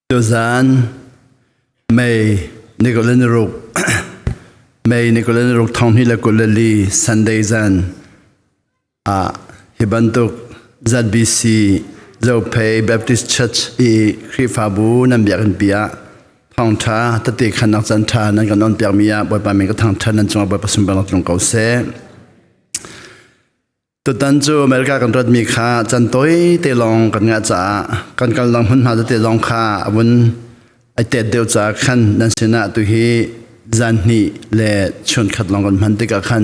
Tuzan May ni 26 May ni 26 2024 Sunday zan ah hi bantuk ZBC Zophei Baptist Church i Khrihfabu nan biakinn pi ah thawngtha tete khannak caan tha nan kan on piakmi ah Bawipa min ka thangthat nan cungah Bawipa sunparnak tlung ko seh. Tutan cu America kan ratmi kha can tawi te lawng kan ngah caah kan kalnak hmunhma tete zong kha a vun ai tet deuh caah khan nan sinah tu hi zan hnih le chun khat lawng kan hman tikah khan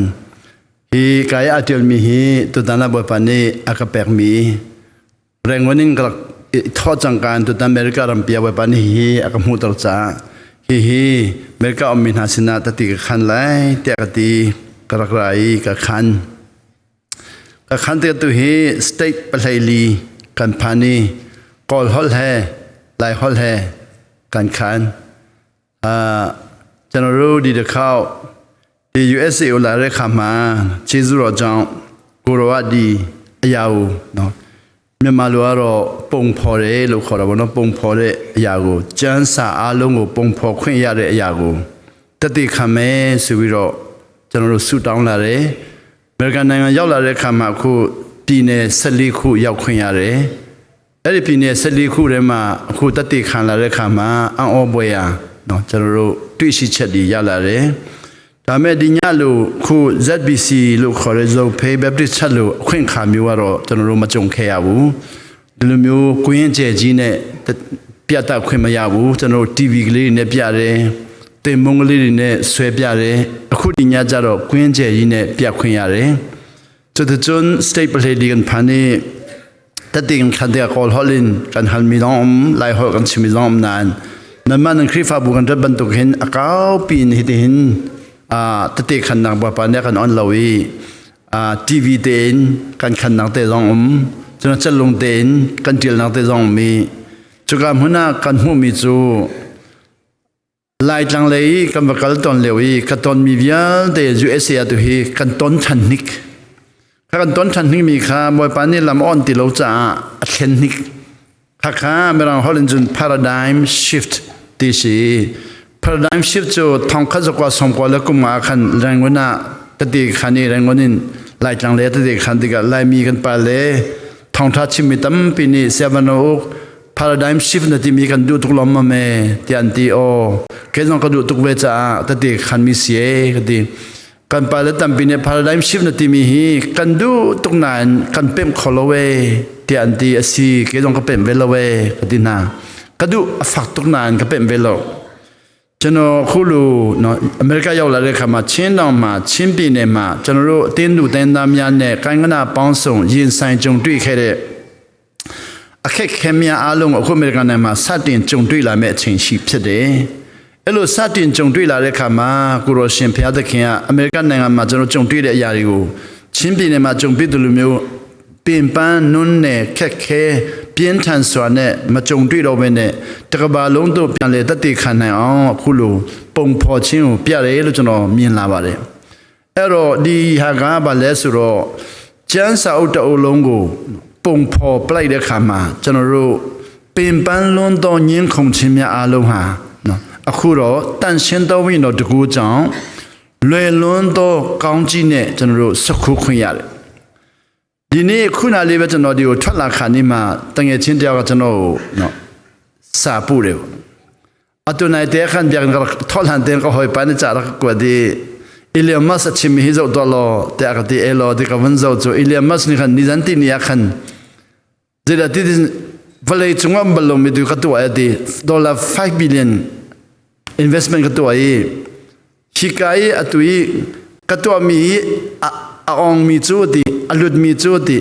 hi kai a ṭialmi hi tutan ah Bawipa nih a ka pekmi Rangoon in ka rak thawh cangka in tutan America rampi ah Bawipa nih hi a ka hmuhter caah hihi America ummi hna sinah tati ka khan lai tiah ka ti ka rak ra i ka khan. Ka khan te tu hi state 14 kan phan i Kawl holh he Lai holh he kan khan. General di de khau di USA u la re kha ma chizu ro chang kuro wa di ayau no မြန်မာလိုကတော့ပုံဖော်တယ်လို့ခေါ်တာပေါ့နော်ပုံဖော်တဲ့အရာကိုကျမ်းစာအားလုံးကိုပုံဖော်ခွင့်ရတဲ့အရာကိုတသက်ခံမယ်ဆိုပြီးတော့ကျွန်တော်တို့ဆုတောင်းလာတယ်အမေရိကန်နိုင်ငံရောက်လာတဲ့အခါမှာအခုပြည်နယ်14ခုရောက်ခွင့်ရတယ် အဲ့ဒီပြည်နယ်14ခုထဲမှာအခုတသက်ခံလာတဲ့အခါမှာအံ့ဩပွေရာနော်ကျွန်တော်တို့တွေ့ရှိချက်တွေရလာတယ်ဒါမဲ့ဒီညလို့ခု ZBC လို့ခေါ်တဲ့ Zophei Baptist Church လို့အခွင့်အခါမျိုးကတော့ကျွန်တော်တို့မကြုံခဲ့ရဘူးဒီလိုမျိုးကွင်းကျဲကြီးနဲ့ပြတ်တခွင့်မရဘူးကျွန်တော်တို့ TV ကလေးတွေနဲ့ပြတယ်တင်မုံကလေးတွေနဲ့ဆွဲပြတယ်အခုဒီညကျတော့ကွင်းကျဲကြီးနဲ့ပြခွင့်ရတယ် Cuticun state pahnih kan phan i tating khan te Kawl holh in kan halmi zong um, Lai holh kan chimmi zong um nain nanmah nan Khrihfabu kan rat bantuk hin a kaupi in hitihin tete khannak Bawipa nih kan on lo i TV tein kan khannak te zong um, cun cellung tein kan ṭialnak te zong um i cuka hmun ah kan hmuhmi cu Laitlang lei kan va kal ton lio i ka tonmi vialte USA ah tu hi kan ton than hnik. Kha kan ton than hnikmi kha Bawipa nih lam on ti lo caah a thlen hnik. Kha kha Mirang holh in cun paradigm shift ti si. Paradigm shift cu thongkhat zakua sawmkua le kum nga khan Rangoon ah tati khan i Rangoon in Laitlang le tati khan tikah Laimi kan pa le thawngtha chimmi tampi nih siavan uk paradigm shift na timi kan duh tuk lom ma me ti an ti o ke zong ka duh tuk ve caah tati khan mi si e ka ti kan pa le tampi nih paradigm shift na timi hi kan duh tuk nain kan pem kho lo e ti an ti asi ke zong ka pem ve lo e ka ti hna ka duh a fak tuk nain ka pem ve lo ကျွန်တော်ခုလိုနော်အမေရိကရောက်လာတဲ့ခါမှာချင်းတောင်မှာချင်းပြည်နယ်မှာကျွန်တော်တို့အတင်းသူတင်းသားများနဲ့ကိုင်းကနာပေါင်းစုံရင်ဆိုင်ကြုံတွေ့ခဲ့တဲ့အခက်ခဲများအားလုံးကိုအခုအမေရိကန်နိုင်ငံမှာစတင်ကြုံတွေ့လာမယ့်အချိန်ရှိဖြစ်တယ်။အဲ့လိုစတင်ကြုံတွေ့လာတဲ့ခါမှာကိုရောရှင်ဘုရားသခင်ကအမေရိကန်နိုင်ငံမှာကျွန်တော်ကြုံတွေ့တဲ့အရာတွေကိုချင်းပြည်နယ်မှာကြုံတွေ့တယ်လို့မျိုး ပင်ပန်းနွန်းနယ်ခက်ခဲပြင်းထန်စွာနဲ့မကြုံတွေ့တော့ဘဲနဲ့တကဘာလုံးတို့ပြန်လေတသက်ခံနိုင်အောင်အခုလိုပုံဖော်ခြင်းကိုပြတယ်လို့ကျွန်တော်မြင်လာပါတယ်အဲ့တော့ဒီဟာကဘာလဲဆိုတော့ကျမ်းစာအုပ်တအုပ်လုံးကိုပုံဖော်ပလိုက်တဲ့ခါမှာကျွန်တော်တို့ပင်ပန်းလွန်းသောညင်းခုန်ခြင်းများအားလုံးဟာနော်အခုတော့တန်ရှင်းသောဝိညာဉ်တော်တကူကြောင့်လွယ်လွန်းသောကောင်းကြီးနဲ့ကျွန်တော်တို့စခုခွင့်ရတယ် ဒီနေ့ခုနလေးပဲကျွန်တော်ဒီကိုထွက်လာခါနေမှာတငယ်ချင်းတယောက်ကကျွန်တော်ကိုနော်စာပို့တယ်ပေါ့အတူနိုင်တဲ့ခန့်ပြန်ကထောလန်တဲ့ကဟိုပန်ချာရကွဒီအီလီယမတ်ချီမီဟီဇောတော်လောတဲ့ကတိအဲလောဒီကဝန်ဇောချိုအီလီယမတ်နိခန်နိဇန်တီနီယခန်ဇေဒတိဗလေချုံငဘလုံးမီဒီကတူအဒီဒေါ်လာ5 billion investment ကတူအီ Hika i atu i ka tuahmi hi a ongmi cu ti a lutmi cu ti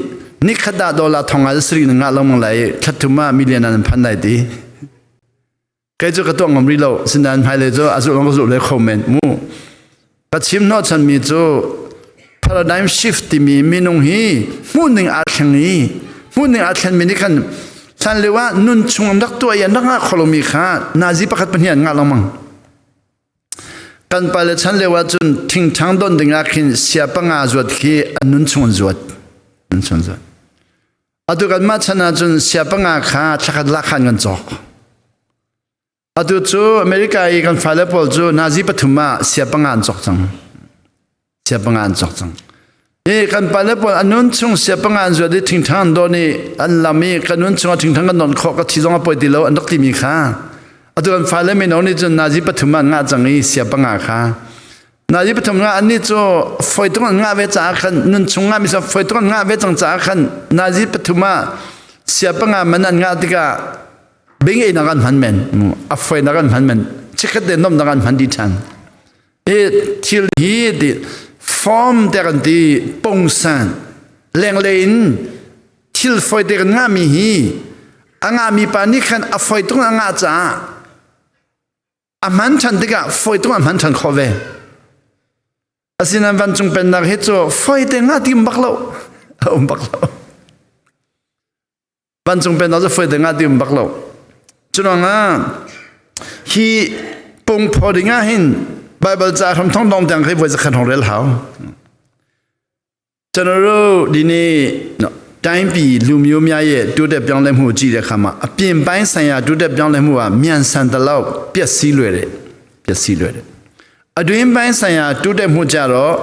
nikhat ah dollar thong ah sri na ngah lengmang lai i thla ah million an phan lai ti. Kei cu ka tuah ngam rih lo sinain hmailei cu a zulh ka zulh le kho men mu. Ka chim hnawhchanmi cu paradigm shift timi minung hi hmuhning aa thleng i hmuhning aa thlenmi nih khan hlan lio ah nun chung an rak tuah i an rak ngah kho lomi kha nazi pakhat pahnih an ngah lengmang. Kan pale chan lio ahcun thingṭhang don ding ah khin sia panga zuat khi an nun chung an zuat. Nun chung zuat. Atu kanmah chan ahcun sia panga kha thlakhat lak khan kan cawk. Atu cu America i kan fale pawl cu nazi pathum ah sia panga an cawk cang. Sia panga an cawk cang. I kan pale pawl an nun chung sia panga an zuat i thingthang an dawn i an lam i kan nun chung ah thingthang kan nawn khawh ka thi zong a poi ti lo an rak timi kha. Atu kan fale mino nih cun nazi pathum ah an ngah cang i sia panga kha. Nazi pathum nga annih cu foi tung an ngah ve caah khan nun chung ngah mi foi tung an ngah ve cang caah khan nazi pathum ah sia panga man an ngah tikah bing ei nak an hman men a foi nak an hman men chikhat te nom nak an hman di than hi thil hi ti form te kan ti pongsan lengle in thil foi te kan ngah mi hi a ngah mi pa nih khan a foi tung a ngah caah a hman than tikah foi tung a hman than khawh ve. Asinain vancung pennak hi cu foi te nga ti um bak lo. A um bak lo. Vancung pennak cu foi te nga ti um bak lo. Curuangah hi pungphaw ding ah hin Bible ca hram thong dong tiang khi voi zakhat hong rel hau. ကျွန်တော်တို့ဒီနေ့နော်တိုင်းပြည်လူမျိုးများရဲ့တိုးတက်ပြောင်းလဲမှုကိုကြည့်တဲ့အခါမှာအပြင်ပိုင်းဆိုင်ရာတိုးတက်ပြောင်းလဲမှုကမြန်ဆန်တလောက်ပျက်စီးလွယ်တယ်ပျက်စီးလွယ်တယ်အတွင်းပိုင်းဆိုင်ရာတိုးတက်မှုကြတော့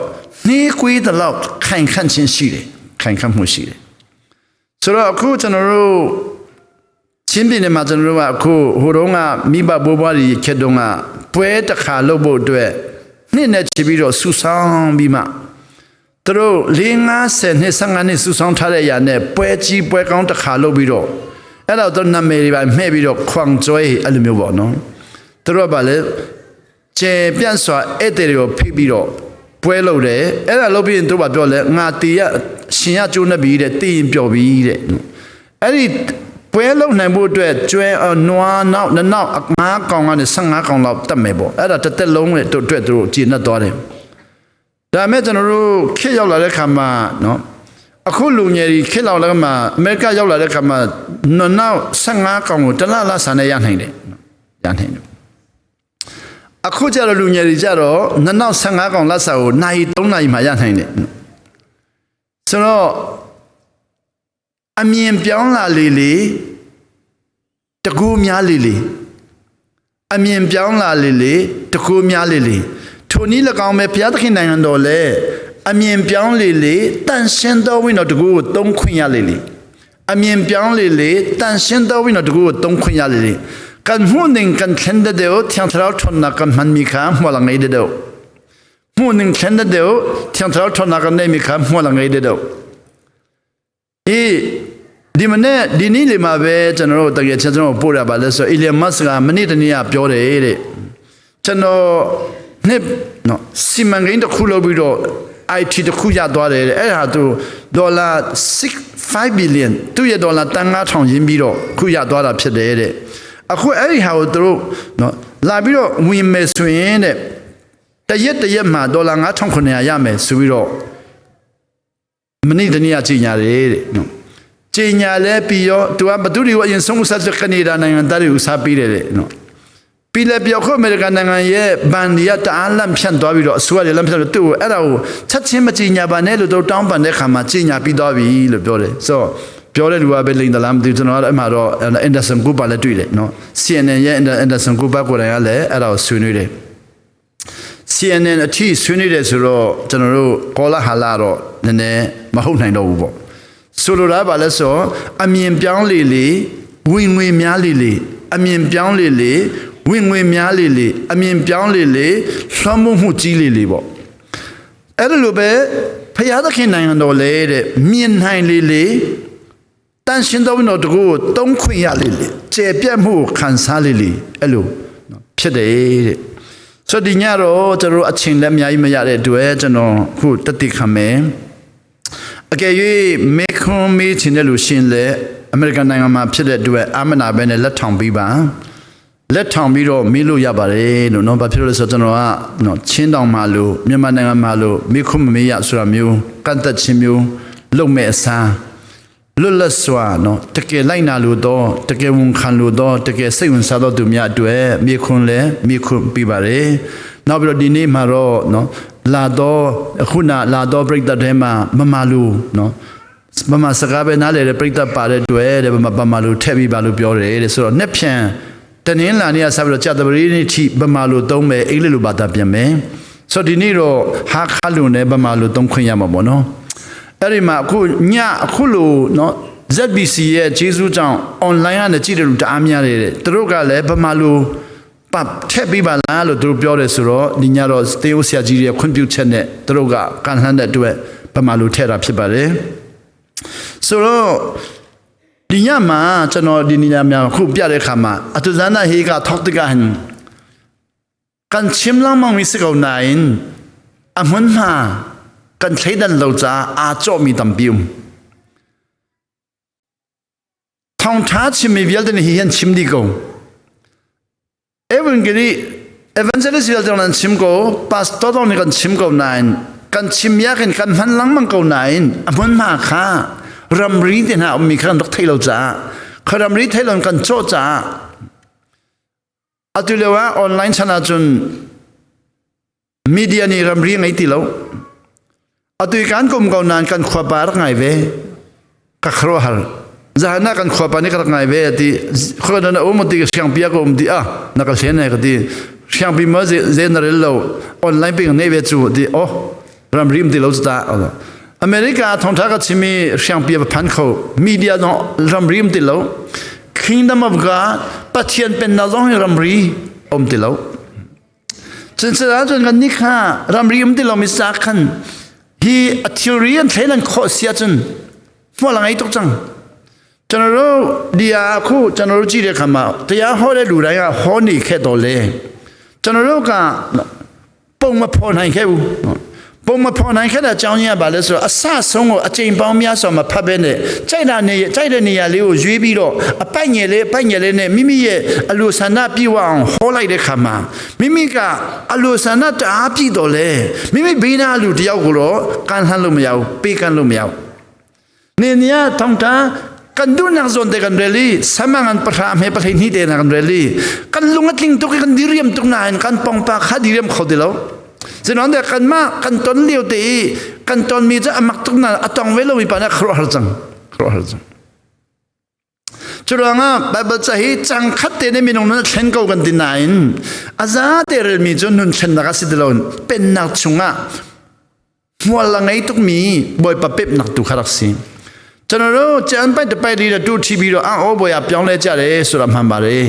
နှီးကွေးတလောက်ခိုင်ခန့်ခြင်းရှိတယ်ခိုင်ခန့်မှုရှိတယ်ဆိုတော့အခုကျွန်တော်တို့ချင်းပြည်နယ်မှာကျွန်တော်တို့ကအခုဟိုတုန်းကမိဘဘိုးဘွားတွေခေတ်တုန်းကပွဲတစ်ခါလုပ်ဖို့အတွက်နှစ်နဲ့ချီပြီးတော့ဆူဆောင်ပြီးမှသူတို့50နှစ်15နှစ်ဆူဆောင်ထားတဲ့အရာနဲ့ပွဲကြီးပွဲကောင်းတစ်ခါလုပ်ပြီးတော့အဲ့တော့သူနာမည်တွေပါမှဲ့ပြီးတော့ခွန်ကျွဲအဲ့လိုမျိုးပေါ့နော်သူတို့ကပါလေကျေပြန့်စွာဧည့်သည်တွေကိုဖိပြီးတော့ပွဲလုပ်တယ်အဲ့ဒါလုပ်ပြီးရင်သူတို့ကပြောလဲငါတီရရှင်ရကျိုးနေပြီတဲ့တီရင်ပျော်ပြီတဲ့အဲ့ဒီပွဲလုံနိုင်ဖို့အတွက်ကျွဲနွားနောက်နောက်5ကောင်ကနေ15ကောင်လောက်တက်မယ်ပေါ့အဲ့ဒါတစ်သက်လုံးနဲ့တို့အတွက်သူတို့ကျေနပ်သွားတယ်ဒါမဲ့ကျွန်တော်တို့ခေတ်ရောက်လာတဲ့ခါမှာနော်အခုလူငယ်တွေခေတ်လောက်လာတဲ့ခါမှာအမေရိကရောက်လာတဲ့ခါမှာနောက်15ကောင်ကိုတစ်လလဆန်နဲ့ရနိုင်တယ်ရနိုင်တယ်အခုကျတော့လူငယ်တွေကျတော့နောက်15ကောင်လက်စာကိုနိုင်3နိုင်မှရနိုင်တယ်ဆိုတော့အမြင်ပြောင်းလာလေလေတကူများလေလေအမြင်ပြောင်းလာလေလေတကူများလေလေထိုနည်း၎င်းပဲဘုရားသခင်နိုင်ငံတော်လဲအမြင်ပြောင်းလေလေတန်ရှင်းတော်ဝိညာဉ်တကူကိုသုံးခွင့်ရလေလေအမြင်ပြောင်းလေလေတန်ရှင်းတော်ဝိညာဉ်တကူကိုသုံးခွင့်ရလေလေကန်မှုနင်ကန်ခန်တဲ့တဲ့ထျံထရောက်ထွန်နာကန်ဟန်မီခါမောလငိတဲ့တဲ့မှုနင်ခန်တဲ့တဲ့ထျံထရောက်ထွန်နာကန်နေမီခါမောလငိတဲ့တဲ့အေးဒီမနေ့ဒီနေ့လေမှာပဲကျွန်တော်တို့တကယ်ချက်ကျွန်တော်ပို့ရပါလဲဆိုအီလီယန်မတ်စ်ကမနေ့တနေ့ကပြောတယ်တဲ့ကျွန်တော်နှစ်နော်စီမံကိန်းတစ်ခုလုပ်ပြီးတော့ IT တစ်ခုရသွားတယ်တဲ့အဲ့ဒါသူဒေါ်လာ6 5 billion သူ့ရဲ့ဒေါ်လာတန်9000ရင်းပြီးတော့ခုရသွားတာဖြစ်တယ်တဲ့အခုအဲ့ဒီဟာကိုသူတို့နော်လာပြီးတော့ဝင်မယ်ဆိုရင်တဲ့တရက်တရက်မှာဒေါ်လာ9900ရမယ်ဆိုပြီးတော့မနေ့တနေ့ကကြေညာတယ်တဲ့နော်ကြေညာလဲပြီးတော့သူကဘသူတွေကိုအရင်ဆုံးဆက်ဆိုကနေဒါနိုင်ငံသားတွေကိုစားပေးတယ်တဲ့နော်ပြီးလဲပြောခုအမေရိကန်နိုင်ငံရဲ့ဘန်ဒီကတအားလန့်ဖြန့်သွားပြီးတော့အစိုးရတွေလန့်ဖြန့်တော့သူ့ကိုအဲ့ဒါကိုချက်ချင်းမကြေညာပါနဲ့လို့တို့တောင်းပန်တဲ့ခါမှာကြေညာပြီးသွားပြီလို့ပြောတယ်ဆိုတော့ပြောတဲ့လူကပဲလိန်တလားမသိဘူးကျွန်တော်ကတော့အဲ့မှာတော့ Anderson Cooper လည်းတွေ့တယ်နော် CNN ရဲ့ Anderson Cooper ကိုယ်တိုင်ကလည်းအဲ့ဒါကိုဆွေးနွေးတယ် CNN အထိဆွေးနွေးတယ်ဆိုတော့ကျွန်တော်တို့ကောလာဟာလာတော့နည်းနည်းမဟုတ်နိုင်တော့ဘူးပေါ့ဆိုလိုတာပါလဲဆိုအမြင်ပြောင်းလေလေဝင်ငွေများလေလေအမြင်ပြောင်းလေလေဝင်ငွေများလေလေအမြင်ပြောင်းလေလေလွှမ်းမိုးမှုကြီးလေလေပေါ့အဲ့ဒါလိုပဲဖျားသခင်နိုင်ငံတော်လေတဲ့မြင်နိုင်လေလေတန်ရှင်တော်တော်တကူကိုတုံးခွင့်ရလေလေကျေပြတ်မှုခံစားလေလေအဲ့လိုဖြစ်တယ်တဲ့ဆိုဒီညတော့ကျွန်တော်အချိန်လည်းအများကြီးမရတဲ့အတွက်ကျွန်တော်ခုတတိခံမယ်အကယ်၍မေခွန်မေးချင်တဲ့လူရှင်လဲအမေရိကန်နိုင်ငံမှာဖြစ်တဲ့အတွက်အာမနာပဲနဲ့လက်ထောင်ပြီးပါလက်ထောင်ပြီးတော့မေးလို့ရပါတယ်လို့နော်ဘာဖြစ်လို့လဲဆိုတော့ကျွန်တော်ကနော်ချင်းတောင်မှာလို့မြန်မာနိုင်ငံမှာလို့မေခွန်မမေးရဆိုတာမျိုးကန့်သက်ခြင်းမျိုးလုပ်မဲ့အစားလွတ်လပ်စွာနော်တကယ်လိုက်နာလို့တော့တကယ်ဝန်ခံလို့တော့တကယ်စိတ်ဝင်စားတော့သူများအတွက်မြေခွန်လဲမြေခွန်ပြပါတယ်နောက်ပြီးတော့ဒီနေ့မှာတော့နော်လာတော့အခုနလာတော့ပြိတ္တထဲမှာမမလူနော်မမစကားပဲနားလေတဲ့ပြိတ္တပါတဲ့တွေ့တဲ့မမလူထည့်ပြီးပါလို့ပြောတယ်တဲ့ဆိုတော့နှစ်ဖြန် တနင်္လာနေ့ကစပြီးတော့ကြာသပတေးနေ့ထိဗမာလိုသုံးမယ်အင်္ဂလိပ်လိုဘာသာပြန်မယ်ဆိုတော့ဒီနေ့တော့ဟာခါလူနဲ့ဗမာလိုသုံးခွင့်ရမှာပေါ့နော်အဲ့ဒီမှာအခုညအခုလိုနော် ZBC ရဲ့ဂျေစုကြောင့် online ကနေကြည့်တယ်လို့တအားများတယ်တဲ့သူတို့ကလည်းဗမာလိုပတ်ထက်ပေးပါလားလို့သူတို့ပြောတယ်ဆိုတော့ဒီညတော့တေယိုဆရာကြီးတွေခွင့်ပြုချက်နဲ့သူတို့ကကန်လှမ်းတဲ့အတွက်ဗမာလိုထည့်တာဖြစ်ပါတယ်ဆိုတော့ဒီညမှာကျွန်တော်ဒီညမှာခုပြတဲ့အခါမှာအတူဇန်နာဟေကထောက်တကဟန်ကန်ချင်လောင်မောင်မီစကောနိုင်အမွန်မာကန်ထိဒန်လောချာအာချောမီတမ်ပြုံထောင်ထားချင်မီဗျလတဲ့ဟိဟန်ချင်ဒီကော Evangeli evangelist vial tong nan chim ko pastor tong nih kan chim ko nain kan chim yak in kan hman lengmang ko nain a hmun hma kha ramri te hna ummi kha kan rak thei lo caah kha ramri thei lo kan cawh caah atu lio ah online chan ahcun media nih ramri ngei ti lo atu i kan kum ko nain kan khua pa rak ngai ve ka khuaruahhar zahan ah kan khua pa nih ka rak ngai ve ti khua na um ti siangpi ka um ti ah na ka hlen ai ka ti siangpi ma ze na rel lo online ping nei ve chu ti oh ramri um ti lo ta America thongtha ka chimi siangpi phan kho media no ramri um ti lo Kingdom of God Pathian penna zong hi ramri um ti lo Cucaah cun kan nih kha ramri um ti lomi ca khan hi a thilri an thlen an khawh si ahcun hmual a ngei tuk cang. Chanaro dia khu chanaro chi de khama tia ho le lu dai a ho ni khe to le chanaro ka ပုံမဖော်နိုင်ခဲ့ဘူးပုံမဖော်နိုင်ခဲ့တဲ့အကြောင်းရင်းကဘာလဲဆိုတော့အဆဆုံးကိုအချိန်ပေါင်းများစွာမဖတ်ဘဲနဲ့ကြိုက်တာနေကြိုက်တဲ့နေရာလေးကိုရွေးပြီးတော့အပိုက်ငယ်လေးအပိုက်ငယ်လေးနဲ့မိမိရဲ့အလိုဆန္ဒပြည့်ဝအောင်ဟောလိုက်တဲ့ခါမှာမိမိကအလိုဆန္ဒတအားပြည့်တော်လဲမိမိဘေးနားလူတယောက်ကိုတော့ကန်လှမ်းလို့မရဘူးပေးကမ်းလို့မရဘူးနေနေထောင်တာကန်ဒုนักဇွန်တဲ့ကန်ရလီဆမငန်ပထမေပထိနိတဲ့ကန်ရလီကန်ลุงအတင်တုကန်ဒီရီယမ်တုနာန်ကန်ปองปาခဒီရီယမ်ခေါ်တယ်လို့စနန်တဲ့ကန်မကန်တွန်လျိုတေကန်တွန်မီဇအမတ်တုနာအတောင်ဝဲလို့ပြနာခရဟရဇံခရဟရဇံ จุดงะไบเบิลจะให้จังคัดเตในมินงนั้นเช่นเกากันตินาอินอาซาเตเรมีจนนุนเช่นนักสิเดลอนเป็นนักชงะมัวละไงตุกมีบอยปะเป๊บนักตุขรักสิကျွန်တော်တို့ကြံပိုက်တပိုက်လေးတူထီပြီးတော့အော်ဘောရပြောင်းလဲကြတယ်ဆိုတာမှန်ပါတယ်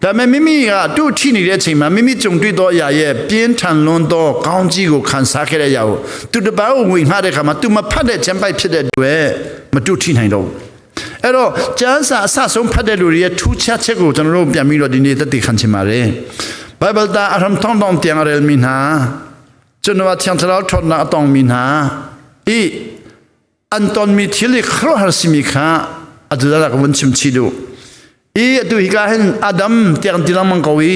ဒါပေမဲ့မိမိကတူထီနေတဲ့အချိန်မှာမိမိကြုံတွေ့သောအရာရဲ့ပြင်းထန်လွန်းသောကောင်းကြီးကိုခံစားခဲ့တဲ့အရာကိုသူတပားကိုဝင်ငှတဲ့အခါမှာသူမဖတ်တဲ့ကြံပိုက်ဖြစ်တဲ့အတွက်မတူထီနိုင်တော့ဘူးအဲ့တော့ကျမ်းစာအဆဆုံးဖတ်တဲ့လူတွေရဲ့ထူးခြားချက်ကိုကျွန်တော်တို့ပြန်ပြီးတော့ဒီနေ့သက်သေခံချင်ပါတယ်။ Bible တာအရမ်ထောင်းတောင်းတຽງရဲမီနာကျွန်တော်ချန်ထလောက်ထောနာအတောင်မီနာဤအန်တွန်မီသီလခရဟရစီမီခာအဒလာကဝန်ချင်ချီဒူဤအတူဟိကဟန်အဒမ်တຽງတိလမန်ကဝီ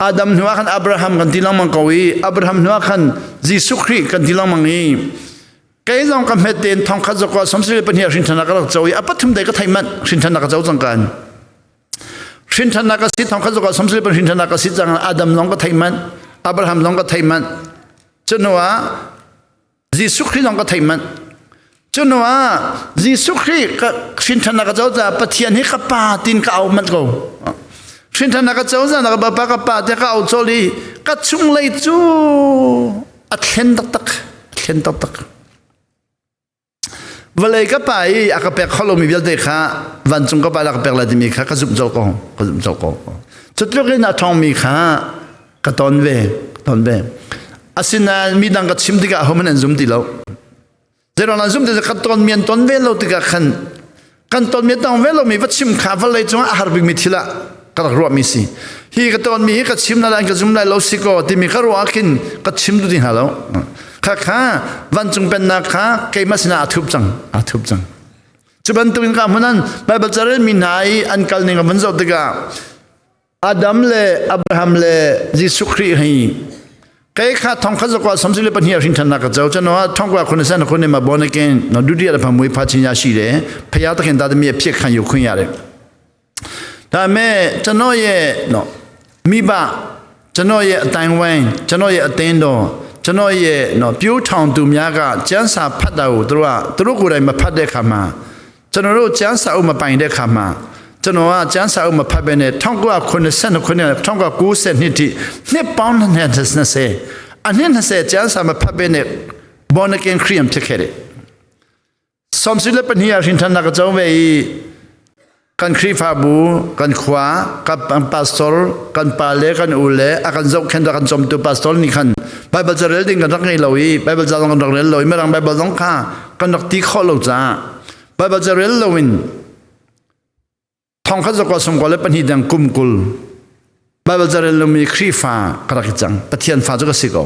အဒမ်နွာခန်အဗြဟမ်ကန်တိလမန်ကဝီအဗြဟမ်နွာခန်ဂျေစုခရစ်ကန်တိလမန်ဤကဲဆောင်ကမဲ့တင်ထောင်ခတ်စကွာဆမ်စီပနိရှင်ထနာကကြောအပထုမ်တဲ့ကထိုင်မန်ရှင်ထနာကကြောစံကန်ရှင်ထနာကစီထောင်ခတ်စကွာဆမ်စီပရှင်ထနာကစီဇံအဒမ်လောင်ကထိုင်မန်အဗြဟမ်လောင်ကထိုင်မန်ကျွန်တော်ကဂျေစုခရစ်လောင်ကထိုင်မန်ကျွန်တော်ကဂျေစုခရစ်ကရှင်ထနာကကြောဇာပတိယန်ဟကပါတင်ကအောင်မတ်ကိုရှင်ထနာကကြောဇာနကဘပကပါတဲ့ကအောင်ချိုလီကချုံလေကျူအထန်တတထန်တတ วเลยก็ไปอากาเปกเขาลงมีเวลเดค่ะวันจงก็ไปอากาเปกละที่มีค่ะก็จุบเจ้าก็ก็จุบเจ้าก็จุดเรื่องน่ะทองมีค่ะก็ตอนเวตอนเวอาศินามีดังก็ชิมติกะเขามันซุมติแล้วเจรนาซุมติกะตอนเมียนตอนเวลติกะขันกันตอนเมียนตอนเวลมีวัดชิมขาวันเลยจงอาหารบิมิทิละก็รัวมีสิฮีก็ตอนมีก็ชิมนั่นก็ซุมได้แล้วสิก็ที่มีก็รัวกินก็ชิมดูที่หาแล้วခါခါဝန်ကျုံပန်နာခါကေမစနာအထုပ်ချံအထုပ်ချံจุบันตุนกามันไบเบิลจารีมีนายอันกัลนิงมันจบตกาอาดัมเลอับราฮัมเลยิสุครีฮีကဲခါထောင်ခါစကွာဆမ်စီလေပနိယရှင်ထနာကကြောကျွန်တော်ကထောင်ကွာခုနှစ်ခုနှစ်မှာဘောနကင်းနော်ဒုတိယတစ်ဖန်မွေးဖချင်းရရှိတယ်ဖျားသခင်သားသမီးဖြစ်ခံယူခွင့်ရတယ်ဒါမဲ့ကျွန်တော်ရဲ့နော်မိဘကျွန်တော်ရဲ့အတိုင်းဝိုင်းကျွန်တော်ရဲ့အသင်းတော်ကျွန်တော်ရဲ့နော်ပြိုးထောင်သူများကကျမ်းစာဖတ်တာကိုတို့ကသူတို့ကိုယ်တိုင်မဖတ်တဲ့ခါမှာကျွန်တော်တို့ကျမ်းစာအုပ်မပိုင်တဲ့ခါမှာ ကျွန်တော်ကကျန်းစာအုပ်မဖတ်ဘဲနဲ့1989ခုနှစ်1990နှစ်ထိနှစ်ပေါင်း20အနှစ်20ကျန်းစာမဖတ်ဘဲနဲ့ born again Christian ဖြစ်ခဲ့တယ်။សំសិលပနိယရှင်ထနာကကြောင့်ပဲကန်ခရီဖာဘူကန်ခွာကပ်ပတ်စတော်ကန်ပါလေကန်ဦးလေအကန်ဇောက်ခင်ကန်ဇုံတူပတ်စတော်နိခန် Bible จะเรลดิ้งกันรักไงเราอี Bible จะลองรักเรลเราไม่รัง Bible ต้องข้ากันรักตีข้อเราจ้า Bible จะเรลเราวินทองข้าจะกว่าสมกว่าเลปัญหิดังกุมกุล Bible จะเรลเรามีครีฟ้ากระกิจังปะเทียนฟ้าจะก็สิก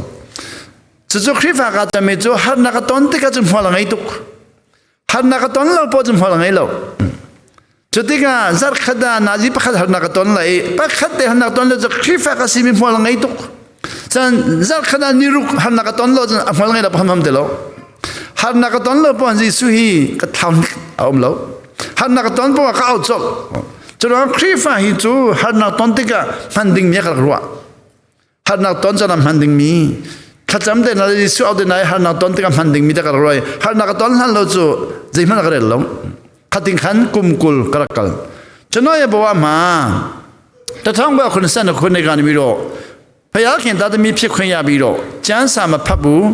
จะครีฟ้ากาจะมีจะหันนักตอนที่ก็จะหัวหลังไอ้ตุกหันนักตอนเราพอจะหัวหลังไอ้เราจุดที่ก็จัดขดานาจีปะขัดหันนักตอนเลยปะขัดเดหันนักตอนเราจะครีฟ้ากสิมีหัวหลังไอ้ตุกจันจัดขดานิรุกหันนักตอนเราจะหัวหลังไอ้เราพำทำเดลหันนักตอนเราปอนจีสุฮีก็ทำเอาเราหันนักตอนปะก็เอาจบ ကျွန်တော်ခရစ်ဖာဟီကျူဟာနာတန်တိကမှန်ဒင်းမြကရောဟာနာတန်ချနာမှန်ဒင်းမီခချမ်တဲ့နာလီဆူအောက်တဲ့နိုင်ဟာနာတန်တိကမှန်ဒင်းမီတကရောဟာနာတန်ဟန်လို့ကျဇိမနကရဲလုံးခတင်ခန်ကုမ်ကုလကရကလကျွန်တော်ရဲ့ဘဝမှာ1992ခုနှစ်ကနေပြီးတော့ဖယားခင်သားသမီးဖြစ်ခွင့်ရပြီးတော့ကျမ်းစာမဖတ်ဘူး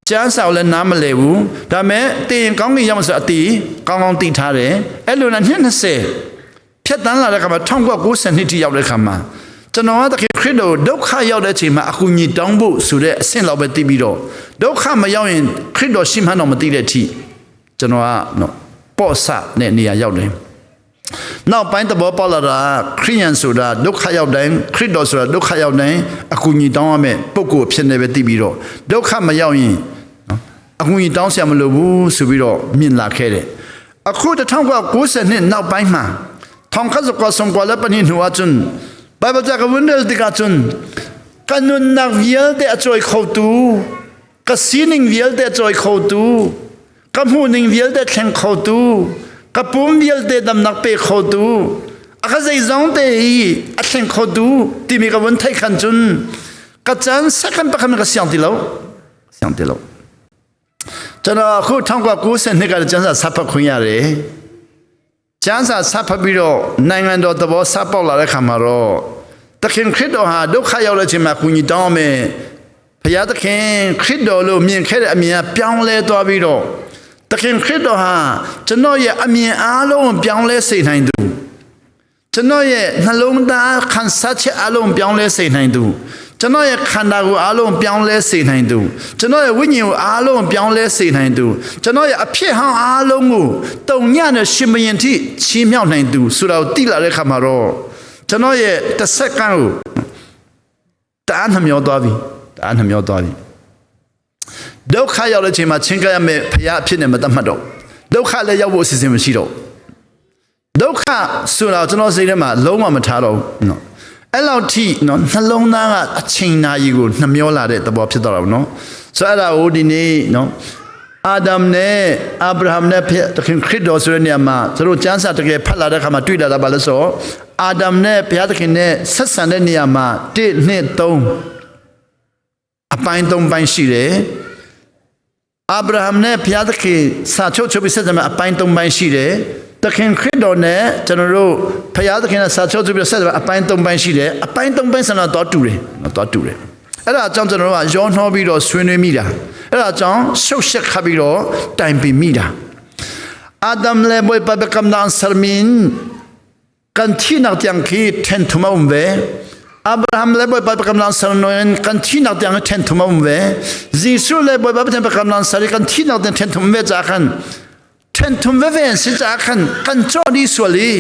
ကျမ်းစာကိုလည်းနားမလည်ဘူးဒါမဲ့တင်ကောင်းကင်ရောက်ဆိုအတီကောင်းကောင်းသိထားတယ်အဲ့လိုနဲ့နှစ်20 ဖြတ်တန်းလာတဲ့ခါမှာ1990နှစ်ထိရောက်တဲ့ခါမှာကျွန်တော်ကတကယ်ခရစ်တော်ဒုက္ခရောက်တဲ့အချိန်မှာအကူအညီတောင်းဖို့ဆိုတဲ့အဆင့်လောက်ပဲသိပြီးတော့ဒုက္ခမရောက်ရင်ခရစ်တော်ရှိမှန်းတော့မသိတဲ့အထိကျွန်တော်ကနော်ပေါ့ဆနဲ့နေရာရောက်တယ်နောက်ပိုင်းသဘောပေါက်လာတာခရိယန်ဆိုတာဒုက္ခရောက်တိုင်းခရစ်တော်ဆိုတာဒုက္ခရောက်တိုင်းအကူအညီတောင်းရမယ်ပုဂ္ဂိုလ်ဖြစ်နေပဲသိပြီးတော့ဒုက္ခမရောက်ရင်နော်အကူအညီတောင်းဆရာမလိုဘူးဆိုပြီးတော့မြင်လာခဲ့တယ်အခု1990နှစ်နောက်ပိုင်းမှာ ထောင်ခတ်စကောဆုံကွာလပနိနူအချွန်းဘိုင်ဘယ်ကဝန်ဒလတိကချွန်းကနုနဗီလတဲ့အချွိခေါတူကစီနင်းဗီလတဲ့အချွိခေါတူကမှုနင်းဗီလတဲ့ထင်ခေါတူကပုံဗီလတဲ့ဒမ်နက်ပေခေါတူအခဇိဇောင်းတဲ့အထင်ခေါတူတိမီကဝန်ထိုက်ခန်ချွန်းကချန်စကန်ပခမကဆီယန်တီလောဆီယန်တီလောကျွန်တော်အခု1990နှစ်ကကျန်းစာဆပ်ဖတ်ခွင့်ရတယ် ကျမ်းစာစဖတ်ပြီးတော့နိုင်ငံတော်သဘောစပေါက်လာတဲ့ခါမှာတော့သခင်ခရစ်တော်ဟာဒုက္ခရောက်တဲ့အချိန်မှာကူညီတောင်းမယ်ဘုရားသခင်ခရစ်တော်လို့မြင်ခဲ့တဲ့အမြင်ကပြောင်းလဲသွားပြီးတော့သခင်ခရစ်တော်ဟာကျွန်တော်ရဲ့အမြင်အားလုံးပြောင်းလဲစေနိုင်သူကျွန်တော်ရဲ့နှလုံးသားခံစားချက်အလုံးပြောင်းလဲစေနိုင်သူ ကျွန်တော်ရဲ့ခန္ဓာကိုယ်အားလုံးပြောင်းလဲစေနိုင်သူကျွန်တော်ရဲ့ဝိညာဉ်ကိုအားလုံးပြောင်းလဲစေနိုင်သူကျွန်တော်ရဲ့အဖြစ်ဟောင်းအားလုံးကိုတုံညနဲ့ရှင်မရင်ထိချီးမြှောက်နိုင်သူဆိုတော့တိလာတဲ့ခါမှာတော့ကျွန်တော်ရဲ့တစ်စက္ကန့်ကိုတအားနှမျောသွားပြီတအားနှမျောသွားပြီဒုက္ခရောက်တဲ့အချိန်မှာချင်းကပ်ရမယ်ဖရာအဖြစ်နဲ့မတတ်မှတ်တော့ဒုက္ခလည်းရောက်ဖို့အစီအစဉ်မရှိတော့ဒုက္ခဆိုတော့ကျွန်တော်စိတ်ထဲမှာလုံးဝမထားတော့ဘူးနော် အဲ့လောက်ထိနော်နှလုံးသားကအချိန်နာရီကိုနှမျောလာတဲ့သဘောဖြစ်သွားတာပေါ့နော်ဆိုတော့အဲ့ဒါကိုဒီနေ့နော်အာဒမ်နဲ့အာဗြဟံနဲ့သခင်ခရစ်တော်ဆိုတဲ့နေရာမှာသူတို့ကျမ်းစာတကယ်ဖတ်လာတဲ့အခါမှာတွေ့လာတာပါလို့ဆိုတော့အာဒမ်နဲ့ဘုရားသခင်နဲ့ဆက်ဆံတဲ့နေရာမှာ1 2 3အပိုင်း3ပိုင်းရှိတယ်အာဗြဟံနဲ့ဘုရားသခင်စာချုပ်ချုပ်ပြီးဆက်ဆံမှာအပိုင်း3ပိုင်းရှိတယ် သခင်ခရစ်တော်နဲ့ကျွန်တော်တို့ဖခင်သခင်နဲ့စာချုပ်ချုပ်ပြီးဆက်ဆံအပိုင်း3ပိုင်းရှိတယ်အပိုင်း3ပိုင်းဆန္ဒတော့တူတယ်နော်တော့တူတယ်အဲ့ဒါအကြောင်းကျွန်တော်တို့ကရောနှောပြီးတော့ဆွေးနွေးမိတာအဲ့ဒါအကြောင်းရှုပ်ရှက်ခတ်ပြီးတော့တိုင်ပင်မိတာအာဒမ်လေဘွေပဘကမ်နန်ဆာမင်ကန်တီနာတျန်ခီတန်ထမုံဝေအာဗြဟံလေဘွေပဘကမ်နန်ဆာနိုင်ကန်တီနာတျန်တန်ထမုံဝေဇီဆူလေဘွေပဘကမ်နန်ဆာရီကန်တီနာတျန်တန်ထမဝေဇာခန် ထန်ထုံဝဲဝဲစစ်ကြခန်ကန်ချောဒီဆွလီ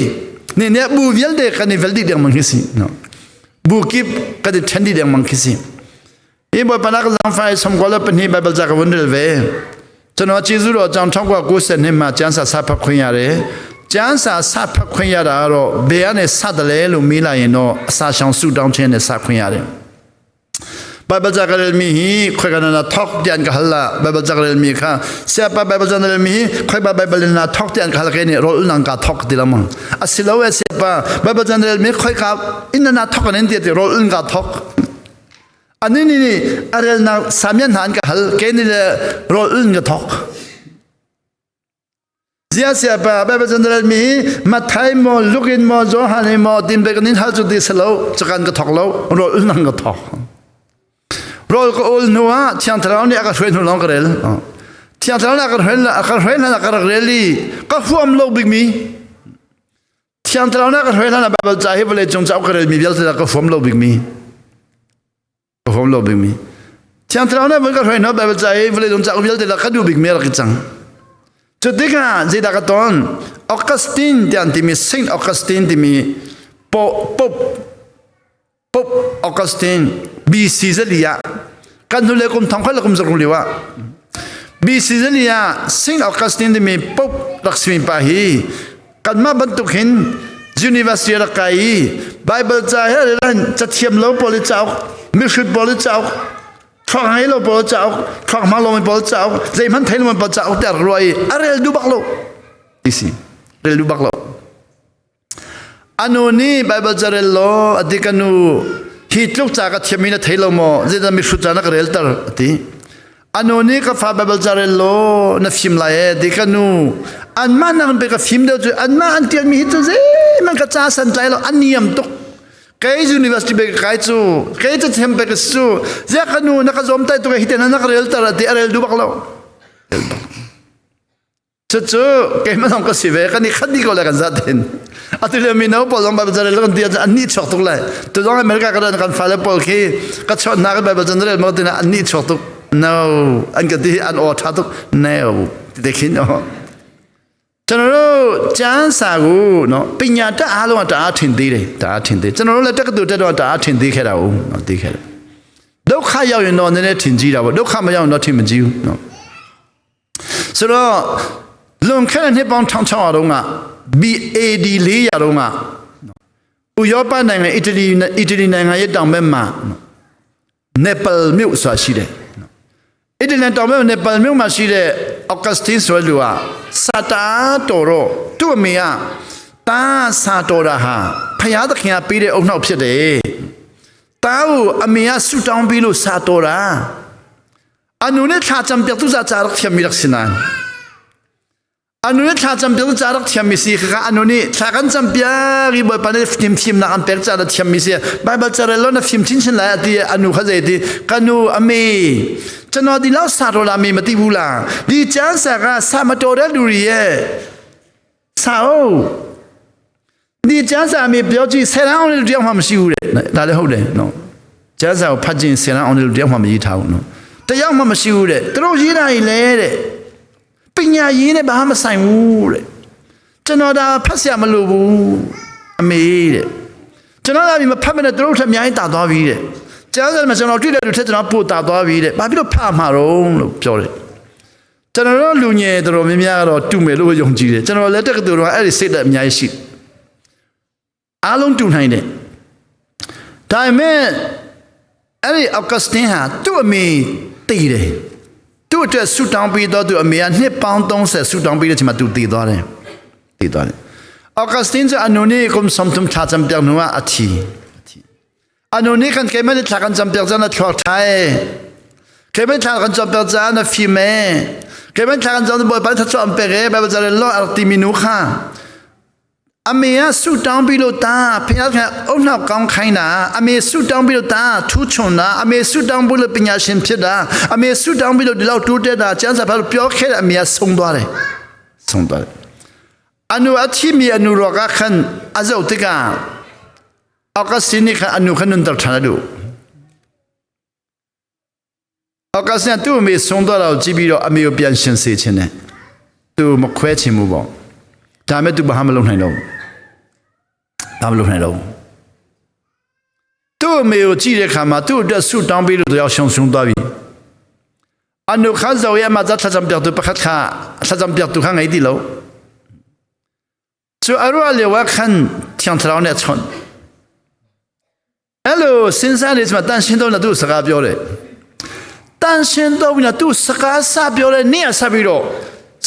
နေနေဘူဝဲတဲ့ကနေဝဲဒီတဲ့မန်ခစီနော်ဘူကိပကတဲ့ထန်ဒီတဲ့မန်ခစီဒီဘပနာကဇန်ဖိုင်ဆမ်ဂေါလပနိဘိုင်ဘယ်ဇာကဝန်တယ်ဝဲကျွန်တော်ကျေးဇူးတော်အကြောင်း1990နှစ်မှာကျမ်းစာစဖတ်ခွင့်ရတယ်ကျမ်းစာစဖတ်ခွင့်ရတာကတော့ဘယ်ကနေစတယ်လဲလို့မေးလိုက်ရင်တော့အစာရှောင်ဆုတောင်းခြင်းနဲ့စခွင့်ရတယ် Bible jagarel mi hi khoi kana na thok tian ka halla Bible jagarel mi kha sia pa Bible jagarel mi hi khoi ba Bible na thok tian ka halla ke ni rol nang ka thok tilamang asilo we sia pa Bible jagarel mi khoi ka in na thok anen ti rol ka thok ani ni ni arel na samyan han ka hal ke ni rol ka thok. Zia sia pa Bible chan mi Matthai mo Luke in mo Johan in mo tin be kan in hal chu ti selo chakan ka thok lo rol nang ka thok rol ka ul nu ah Thiang Thlarau nih a ka hruai hnu lawng ka rel. Thiang Thlarau nih a ka hruai a ka hruai hlan a ka rak rel i ka huam lo bikmi Thiang Thlarau nih a ka hruai hlan ah Bible ca hi vawlei cung cauk ka relmi vialte ka huam lo bikmi ka huam lo bikmi Thiang Thlarau nih ka hruai hnu Bible ca hi vawlei cung cauk vialte ka duh bikmi a rak i cang. Cu tikah zeidah ka ton? Augustine tiah an timi Saint Augustine timi Pope Pope Augustine BC zali ah kan hnulei kum thong khat le kum zaruk lio ah BC zali ah Saint Augustine timi Pope rak simi pa hi kanmah bantuk hin university rak kai i Bible ca he cathiam lo pawl i cauk mihrut pawl i cauk thluak ngei lo pawl cauk thluak hmang lomi pawl cauk zeihmanh thei lomi pawl cauk te a rak ruah i a rel duh bak lo ti si rel duh bak lo. Anu nih Baibal ca rel law a ti ka nu hi tluk ca ka thiam hi na thei lo maw zeidah mihrut ca na ka relter a ti. Anu nih ka fa Baibal ca rel law na fim lai ee ti ka nu anmah nak pe ka fim deuh cu anmah an tialmi hi cu zeihmanh ka ca san tlai lo an niam tuk kei university pe ka kai cu kei ca thiam pe ka si cu ziah ka nu na ka zawm tai tuk hi te na ka relter a ti a rel duh bak lo. Cucu keimah zong ka si ve kan i khat dih ko le kan zatin. Atu lio mino pawl zong Bible carel kan ti ahcun an nih chuak tuk lai. Tu zong America kan kan fale pawl khi ka chawnh hna kan Bible carel mo tina an nih chuak tuk. No an ka ti an aw tha tuk. No ti te khin oh. Chanaro chan sa gu no pinya ta a lo ta a thin ti le ta a thin ti. Chanaro le ta ka tu ta ta a thin ti khe da u no ti khe. ဒုက္ခရောက်ရင်တော့နည်းနည်းထင်ကြီးတာပေါ့ဒုက္ခမရောက်ရင်တော့ထင်မကြီးဘူးနော် ဆိုတော့လွန်ခဲ့တဲ့နှစ်ပေါင်း1600တုန်းက BAD 400တုန်းကဥရောပနိုင်ငံအီတလီအီတလီနိုင်ငံရဲ့တောင်ဘက်မှာနေပယ်မြို့ဆိုတာရှိတယ်အီတလီတောင်ဘက်နေပယ်မြို့မှာရှိတဲ့အော်ဂတ်စတင်ဆိုတဲ့လူကစာတာတော်တော့သူ့အမေကတာစာတော်တာဟာဖယားသခင်ကပေးတဲ့အုံနောက်ဖြစ်တယ်တားကိုအမေကဆူတောင်းပြီးလို့စာတော်တာ Anu nih thlacam piaktu ca ca rak thiammi rak si nain anu nih thlacam piaktu ca rak thiammi si kha anu nih thla kan cam piak i Bawipa nih fim fimnak an pek ca na thiammi si Bible ca rel lo na fim chinchin lai ati anu kha zei ti kanu ame chano di lo sa ro la me mati bu la di chan sa ka sa ma to re lu ri ye sa o ဒီကျမ်းစာမေပြောကြည့်ဆယ်တန်းအောင်တဲ့လူတယောက်မှမရှိဘူးတဲ့ဒါလည်းဟုတ်တယ်နော်ကျမ်းစာကိုဖတ်ကြည့်ဆယ်တန်းအောင်တဲ့လူတယောက်မှမရေးထားဘူးနော်တယောက်မှမရှိဘူးတဲ့သူတို့ရေးတာကြီးလဲတဲ့ပညာရေးနဲ့ဘာမှမဆိုင်ဘူးတဲ့ကျွန်တော်ဒါဖတ်ဆရာမလိုဘူးအမေတဲ့ကျွန်တော်ကမဖတ်မနဲ့သူတို့ထက်အများကြီးတာသွားပြီတဲ့ကျမ်းစာမှာကျွန်တော်တွေ့တဲ့လူထက်ကျွန်တော်ပိုတာသွားပြီတဲ့ဘာဖြစ်လို့ဖတ်မှာတော့လို့ပြောတယ် ကျွန်တော်တို့လူငယ်တော်တော်များများကတော့တူမယ်လို့ယုံကြည်တယ်ကျွန်တော်လည်းတက္ကသိုလ်တော့အဲ့ဒီစိတ်သက်အများကြီးရှိအားလုံးတူနိုင်တယ်ဒါပေမဲ့အဲ့ဒီအော်ဂတ်စတင်ဟာသူ့အမေတည်တယ်သူ့အတွက်ဆူတောင်းပြီးတော့သူ့အမေကနှစ်ပေါင်း30ဆူတောင်းပြီးတဲ့အချိန်မှာသူတည်သွားတယ်တည်သွားတယ်အော်ဂတ်စတင်ကအနုနီကုမ်စမ်တုမ်ချာချမ်ပြောင်းနွာအချီ အနုနီကန်ကေမန်ထကန်ချမ်ပြောင်းဇာတ်ထိုင်ကေမန်ထကန်ချမ်ပြောင်းဇာတ်ဖီမဲကေမန်ထကန်ဇာတ်ဘောပန်ထချမ်ပေရေဘဇာလောအတီမီနုခာအမေကဆူတောင်းပြီးလို့တာဖခင်ကအုံနောက်ကောင်းခိုင်းတာအမေဆူတောင်းပြီးလို့တာထူးချွန်တာအမေဆူတောင်းပြီးလို့ပညာရှင်ဖြစ်တာအမေဆူတောင်းပြီးလို့ဒီလောက်တိုးတက်တာကျမ်းစာဖတ်လို့ပြောခဲ့တဲ့အမေကဆုံးသွားတယ်ဆုံးသွားတယ်အနုအချီမီအနုရောကခန်အဇောတက အောက်ကစနိခအနုခနွန်တထနာဒူအောက်ကစနသူ့အမေဆုံးသွားတော့ကြည့်ပြီးတော့အမေကိုပြန်ရှင်စေခြင်းနဲ့သူမခွဲချင်ဘူးပေါ့ဒါမဲ့သူဘာမှမလုပ်နိုင်တော့ဘူးဘာမလုပ်နိုင်တော့ဘူးသူ့အမေကိုကြည့်တဲ့အခါမှာသူ့အတွက်ဆုတောင်းပြီးလို့တရားရှုံရှုံသွားပြီအနုခဇောယမဇတ်ထဇမ်ပြတ်ပခတ်ခါထဇမ်ပြတ်ခါငိုင်ဒီလော ဆိုအရောလေဝခန်ချန်ထလောင်းနဲ့ချွန်အဲ့လိုစဉ်းစားနေစမှာတန်ရှင်းတော့သူ့စကားပြောတယ်တန်ရှင်းတော့သူ့စကားစပြောတဲ့နေ့အဆက်ပြီးတော့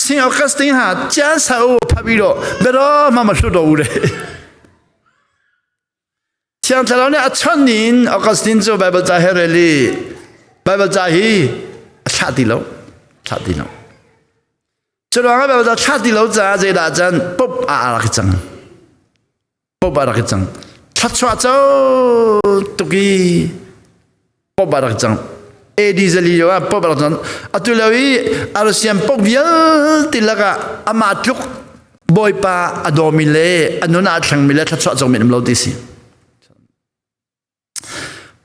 ဆင်အော်ဂတ်စတင်ဟာကျမ်းစာအုပ်ဖတ်ပြီးတော့ဘယ်တော့မှမလွတ်တော့ဘူးတဲ့ချန်ထလောင်းနဲ့အချွန်နင်အော်ဂတ်စတင်ဆိုဘိုင်ဘယ်ဇာဟရဲလီဘိုင်ဘယ်ဇာဟီအချတီလုံးချတီလုံး Curuang ah bel thla ti lo caah zeidah can pop a rak cang. Pop a rak cang. Thluachuah co tuk i pop a rak cang. AD zali yo ah pop a rak cang. Atu lio i Arsian pop vialte lakah amah tluk Bawipa a dawmi le a nun ah thlengmi le thluachuah cawmi um lo ti si.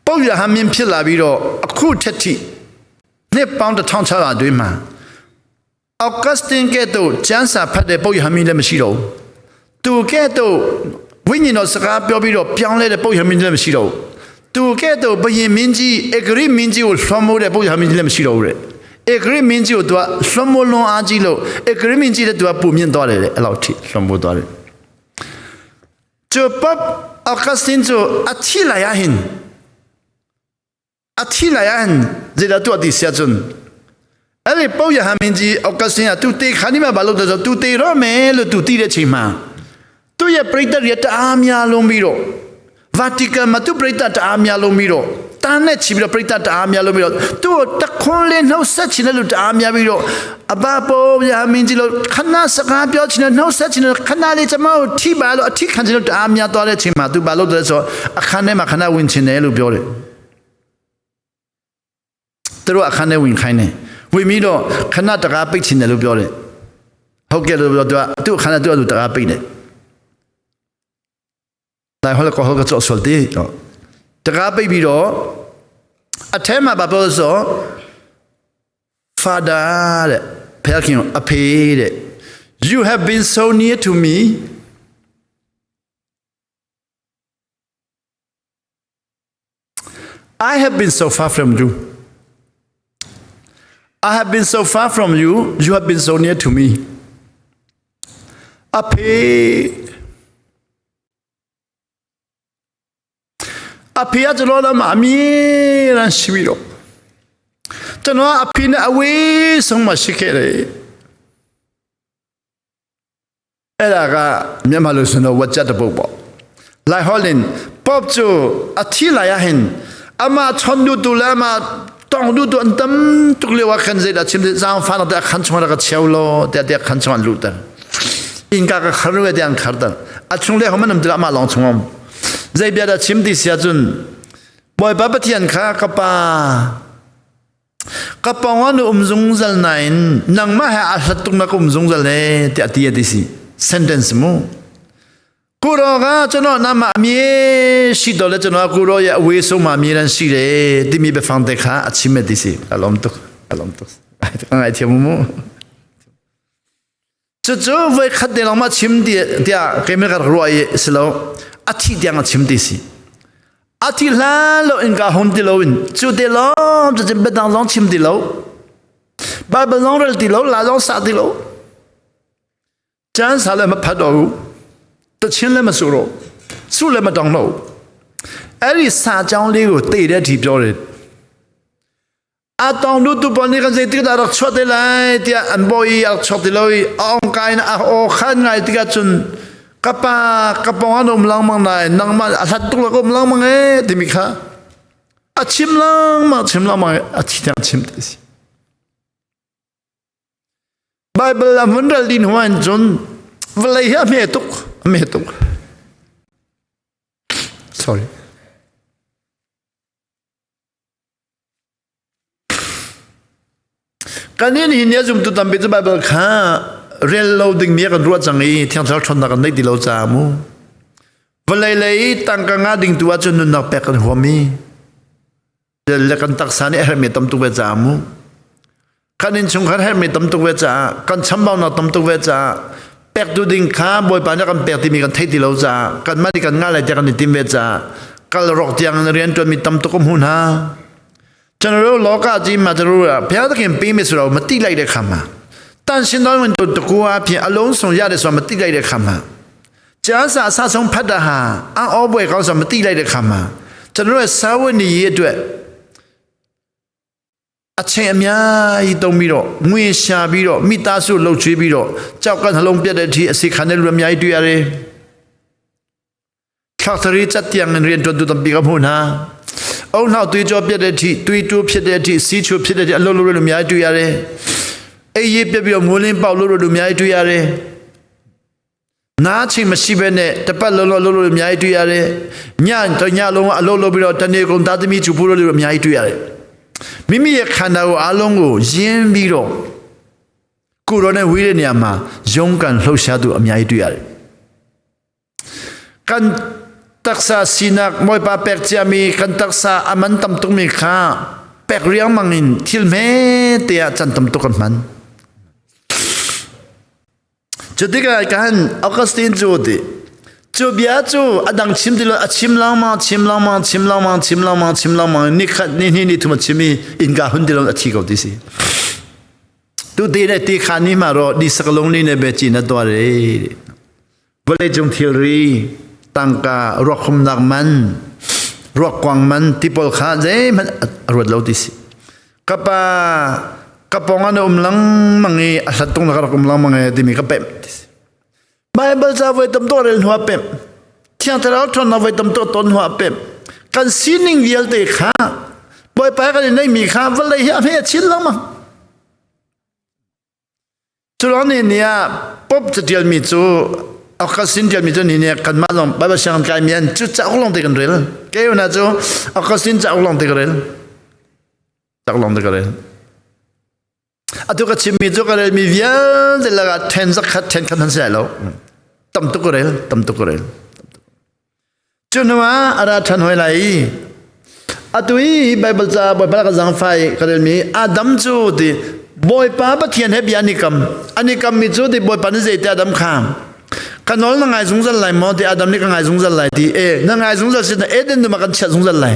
ပုတ်ရဟမင်းဖြစ်လာပြီးတော့အခုထက်ထိနှစ်ပေါင်း1600အတွင်းမှာအော်ဂတ်စတင်ကဲ့သို့ကျမ်းစာဖတ်တဲ့ပုတ်ရဟမင်းလည်းမရှိတော့ဘူးသူကဲ့သို့ဝိညာဉ်တော်စကားပြောပြီးတော့ပြောင်းလဲတဲ့ပုတ်ရဟမင်းလည်းမရှိတော့ဘူးသူကဲ့သို့ဘယင်မင်းကြီးအဂရိမင်းကြီးကိုလွှမ်းမိုးတဲ့ပုတ်ရဟမင်းကြီးလည်းမရှိတော့ဘူးတဲ့ ဧကရိမင်းကြီးကိုသူကလွှမ်းမိုးလွန်အားကြီးလို့ဧကရိမင်းကြီးလည်းသူကပူမြင့်သွားတယ်တဲ့အဲ့လောက်ထိလွှမ်းမိုးသွားတယ်ကျပအော်ဂတ်စတင်ကျအထီလာယဟင်အထီလာယဟင်ဇေဒတူအတိဆရာကျွန်းအဲ့ဒီပုပ်ရဟမင်းကြီးအော်ဂတ်စတင်ကသူတေခါနိမှာဘာလို့လဲဆိုသူတေတော့မယ်လို့သူသိတဲ့ချိန်မှာသူ့ရဲ့ပရိသတ်တွေတအားများလုံးပြီးတော့ ဗာတီကန်မှာသူ့ပရိသတ်တအားများလုံးပြီးတော့တန်းနဲ့ချီပြီးတော့ပရိသတ်တအားများလုံးပြီးတော့သူ့ကိုတခွန်းလေးနှုတ်ဆက်ချင်တဲ့လူတအားများပြီးတော့အဘပေါ်ဗျာမင်းကြီးလို့ခဏစကားပြောချင်တဲ့နှုတ်ဆက်ချင်တဲ့ခဏလေးကျမတို့ထိပါလို့အထိခံချင်လို့တအားများသွားတဲ့ချိန်မှာသူဘာလုပ်တယ်ဆိုအခန်းထဲမှာခဏဝင်ချင်တယ်လို့ပြောတယ်သူတို့အခန်းထဲဝင်ခိုင်းတယ်ဝင်ပြီးတော့ခဏတကားပိတ်ချင်တယ်လို့ပြောတယ်ဟုတ်ကဲ့လို့ပြောသူကသူ့အခန်းထဲသူ့အတူတကားပိတ်တယ် ဒါဟောလကောဟောကဆောလတီတကားပိတ်ပြီးတော့အထဲမှာဘာပြောဆို father တဲ့ဖခင်အဖေတဲ့ you have been so near to me I have been so far from you I have been so far from you you have been so near to me အဖေ အဖေကကျွန်တော်တို့မှာအမြဲတမ်းရှိပြီးတော့ကျွန်တော်အဖေနဲ့အဝေးဆုံးမှရှိခဲ့တယ်အဲ့ဒါကမြန်မာလိုဆိုတော့ဝတ်ကြတဲ့ပုတ်ပေါ့လိုက်ဟောလင်ပော့ချူအထီလာယဟင်အမချွန်ဒူတူလာမတောင်ဒူတူအန်တမ်တုကလေဝခန်ဇေဒချင်းဇာန်ဖာနာတဲ့ခန်ချွန်ရကချောလောတဲ့တဲ့ခန်ချွန်လူတဲ့အင်ကာကခရဝဲတဲ့ခါတဲ့အချုံလေဟမနမ်ဒလာမလောင်ချုံ ဇေပြဒချင်းဒီဆရာကျွန်းဘွိုင်ပပတီယန်ခါကပါကပဝနုံဇုံဇလနိုင်နန်မဟာအဆတုနကုံဇုံဇလတဲ့တီယဒီစီ sentence မူကိုရောကကျွန်တော်နာမအမြဲရှိတော့လေကျွန်တော်ကိုရောရဲ့အဝေးဆုံးမှာအမြဲတမ်းရှိတယ်တိမိပဲဖန်တဲ့ခါအချိမဲ့ဒီစီအလုံးတုအလုံးတုအဲ့ချေမမကျကျဝေခတ်တယ်မချင်းဒီတဲ့ကေမေကရောရဲ့စလောအထီတန်အချင်းဒီစီအထီလာလို့အင်ကဟွန်ဒီလိုင်ကျူတယ်လောကျကျဘဒန်လောချင်းဒီလောဘာဘလောရတီလောလာလောစာဒီလောကျန်းစာလည်းမဖတ်တော့ဘူးတချင်းလည်းမဆိုတော့ဆုလည်းမတောင်းတော့အဲ့ဒီစာကြောင်းလေးကိုသိတဲ့အထိပြောတယ်အတောင်တို့တူပနေကစေတိတာရချောတယ်လိုက်တဲ့အန်ဘိုီအချောတယ်လို့အောင်ကိုင်းအောခန်ငိုင်တိကချွန်း ကပကပဝနုံလောင်မနိုင်နငမအသတုလကုံလောင်မငဲတိမိခာအချင်းလောင်မချင်းလောင်မအချစ်ချင်းတဲ့စီ Bible အမန်ရလင်ဟွမ်ဂျွန်ဝလေဟမေတုမေတု sorry กันนี่เนี่ยจุมตุตัมปิจไบเบิลค่ะเรลโลดิงเมียกันรัวจังอีเที่ยงเช้าชนนักในที่เราจามูวันเลยเลยตั้งกังาดิ่งตัวจนนุนักเปกันหัวมีเดี๋ยวกันตักสานี่เฮเมตัมตุเวจามูกันอินชงขันเฮเมตัมตุเวจากันชัมบาวนาตัมตุเวจาเป็กดูดิ่งข้าบอยปานกันเป็กที่มีกันเทที่เราจากันมาที่กันงานอะไรจะกันติมเวจากัลรอกเตียงเรียนจนมีตัมตุกุมหุนฮา ကျွန်တော်တို့လောကကြီးမှာတို့ကဘုရားသခင်ပေးမယ်ဆိုတော့မတိလိုက်တဲ့ခါမှာတန်ရှင်တော်ဝင်တို့တကူအဖြစ်အလုံးစုံရတယ်ဆိုတော့မတိလိုက်တဲ့ခါမှာကျမ်းစာအဆဆုံးဖတ်တာဟာအံ့ဩဖွယ်ကောင်းဆိုမတိလိုက်တဲ့ခါမှာကျွန်တော်တို့စာဝတ်နေရေးအတွက်အချိန်အများကြီးတုံးပြီးတော့ငွေရှာပြီးတော့မိသားစုလှုပ်ချွေးပြီးတော့ကြောက်ကနှလုံးပြတ်တဲ့အထိအစိခံတဲ့လူအများကြီးတွေ့ရတယ်ခါသရီချက်တျံရင်တို့တူတံပိကမှုနာ အုံနောက်သွေးကြောပြတ်တဲ့အထိသွေးတိုးဖြစ်တဲ့အထိစီးချိုဖြစ်တဲ့အထိအလုံးလုံးလို့အများကြီးတွေ့ရတယ်။ အိပ်ရေးပြက်ပြီးတော့မိုးလင်းပေါက်လို့လို့လူအများကြီးတွေ့ရတယ်နားချိန်မရှိဘဲနဲ့တပတ်လုံးလုံးလို့လို့အများကြီးတွေ့ရတယ်ညတညလုံးကအလုပ်လုပ်ပြီးတော့တနေ့ကုန်သားသမီးချူဖို့လို့လို့အများကြီးတွေ့ရတယ်မိမိရဲ့ခန္ဓာကိုယ်အလုံးကိုယင်းပြီးတော့ကိုယ်တော်နဲ့ဝေးတဲ့နေရာမှာရုန်းကန်လှုပ်ရှားသူအများကြီးတွေ့ရတယ် Kan taksa sinak Bawipa pek ciami kan taksa a man tam tukmi kha pek riangmang in thil hme te ah can tam tuk kan hman. Cu tikah kan Augustine cu ti cu bia cu a dang chim ti lo a chim lengmang chim lengmang chim lengmang chim lengmang chim lengmang ni khat ni hnih ni thum a chim i innka hun ti lo a thi ko ti si. Tu te le ti kha ni ma ro di sakalung ni ne be chi na to re. Vawleicung thilri, tangka, ruakhumnak man, ruakkuang man ti pawl kha zeihmanh a ruat lo ti si. Ka pa ka pawng ah na um lengmang i a hlat tung na ka rak um lengmang e timi ka pemh ti si. Baibal ca voi tam tuk rel hnu ah pemh. Thiang Thlarau ṭhawnnak voi tam tuk ton hnu ah pemh. Kan sining vialte kha Bawipa kan i neihmi kha vawlei hi a hme a chin lengmang. Culawng nih ni ah Pope catialmi cu Augustine tialmi cu ni nih kanmah zong Bible sianginn kaimi an cu cauk lawng te kan rel. Kei una cu Augustine cauk lawng te ka rel. Cauk lawng te ka rel. Atu ka chimmi cu ka relmi vialte lakah then zakhat then khat han si lai lo. Tam tuk ka rel, tam tuk ka rel. Cu hnu ah a ra ṭhan hoi lai i atu i Baibal ca Bawipa ka zaangfai ka relmi Adam cu ti Bawipa Pathian he bia an i kam. An i kammi cu ti Bawipa nih zeiti Adam kha ka nawl na ngai zungzal lai maw ti Adam nih ka ngai zungzal lai ti e na ngai zungzal si na Eden dum ah kan chiah zungzal lai.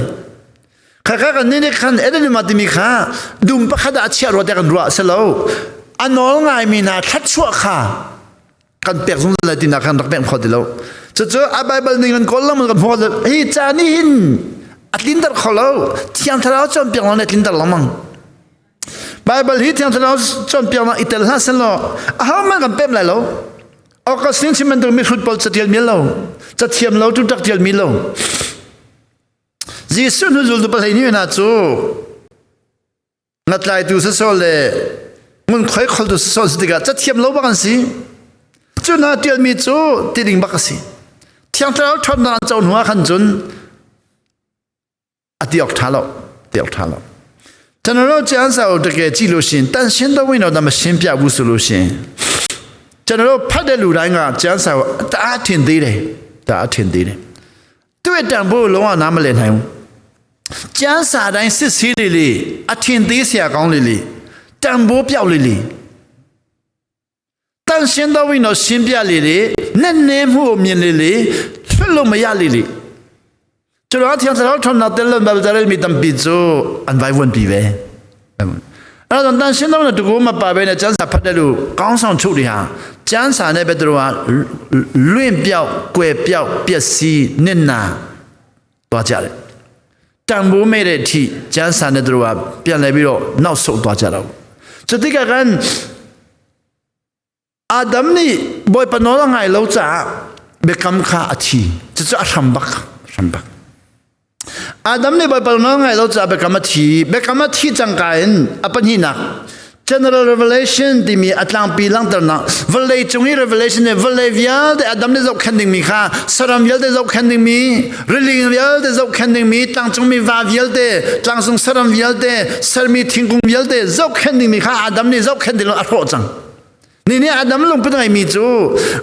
Khakha kan nih khan Eden dum ah timi kha dum pakhat ah a chiah rua tiah kan ruah si lo. A nawl ngaimi hna thluachuah kha kan pek zungzal lai tinak kan rak pek kho ti lo. Cucu a Bible ning kan kawl lengmang kan hmu hi ca nih hin a tlinter kho lo. Thiang Thlarau cawnpiak lawng nih a tlinter lengmang. Bible hi Thiang Thlarau cawnpiaknak i tel hlah seh law ahohmanh kan pem lai lo. Augustine chim bantuk mihrut pawl catial mi lo, cathiam lo, tutak tial mi lo. Jesuh hnu zultu pahleihnih hna cu ngatlaitu sasawh le ngunkhuai kholtu sasawh si tikah cathiam lo bak an si. Cu hna tialmi cu ti ding bak a si. Thiang Thlarau ṭhawnnak an co hnu ah khan cun a ti awk ṭha lo, ti awk ṭha lo. ကျွန်တော်တို့ကျမ်းစာကိုတကယ်ကြည့်လို့ရှိရင်တန်ရှင်းသောဝိညာဉ်တော်မရှင်းပြဘူးဆိုလို့ရှိရင်ကျွန်တော်တို့ဖတ်တဲ့လူတိုင်းကကျမ်းစာကိုတအားထင်သေးတယ်တအားထင်သေးတယ်သူ့ရဲ့တန်ဖိုးကိုလုံးဝနားမလည်နိုင်ဘူး ကျမ်းစာတိုင်းစစ်ဆေးလေလေအထင်သေးเสียကောင်းလေလေတန်ဖိုးပြောက်လေလေတန်ရှင်းသောဝိညာဉ်ရှင်းပြလေလေနဲ့နေမှုကိုမြင်လေလေလွတ်လို့မရလေလေကျွန်တော်အထင်တော်ထုံနာတယ်လို့ဘာသာရေးမိတံပီဇိုအန်ဘိုင်ဝန်ပြီပဲအဲ့တော့တန်ရှင်းသောတကူမပါဘဲနဲ့ကျမ်းစာဖတ်တယ်လို့ကောင်းဆောင်ချုပ်တွေဟာကျမ်းစာနဲ့ပဲသူတို့ကလွင့်ပြောက်ကွယ်ပြောက်ပျက်စီးနစ်နာ သွားကြတယ်တန်ဖိုးမဲ့တဲ့အထိကျမ်းစာနဲ့သူတို့ကပြန်လဲပြီးတော့နောက်ဆုတ်သွားကြတော့စတိကကန်အာဒမ်นี่ဘွိုင်ပနောငိုင်လောချာဘေကမ်ခါအချီချချအရှမ်ဘက်ရှမ်ဘက်အာဒမ်นี่ဘွိုင်ပနောငိုင်လောချာဘေကမ်အချီဘေကမ်အချီจังกายอปนินัก General Revelation timi a tlangpi langhternak vawlei cung i revelation nih vawlei vialte Adam nih zohkhenh dingmi kha saram vialte zohkhenh dingmi rili vialte zohkhenh dingmi tlangcungmi va vialte tlangcung saram vialte sermi thingkung vialte zohkhenh dingmi kha Adam nih zohkhenh ding a hrawh cang ni nih Adam lungput ngeimi cu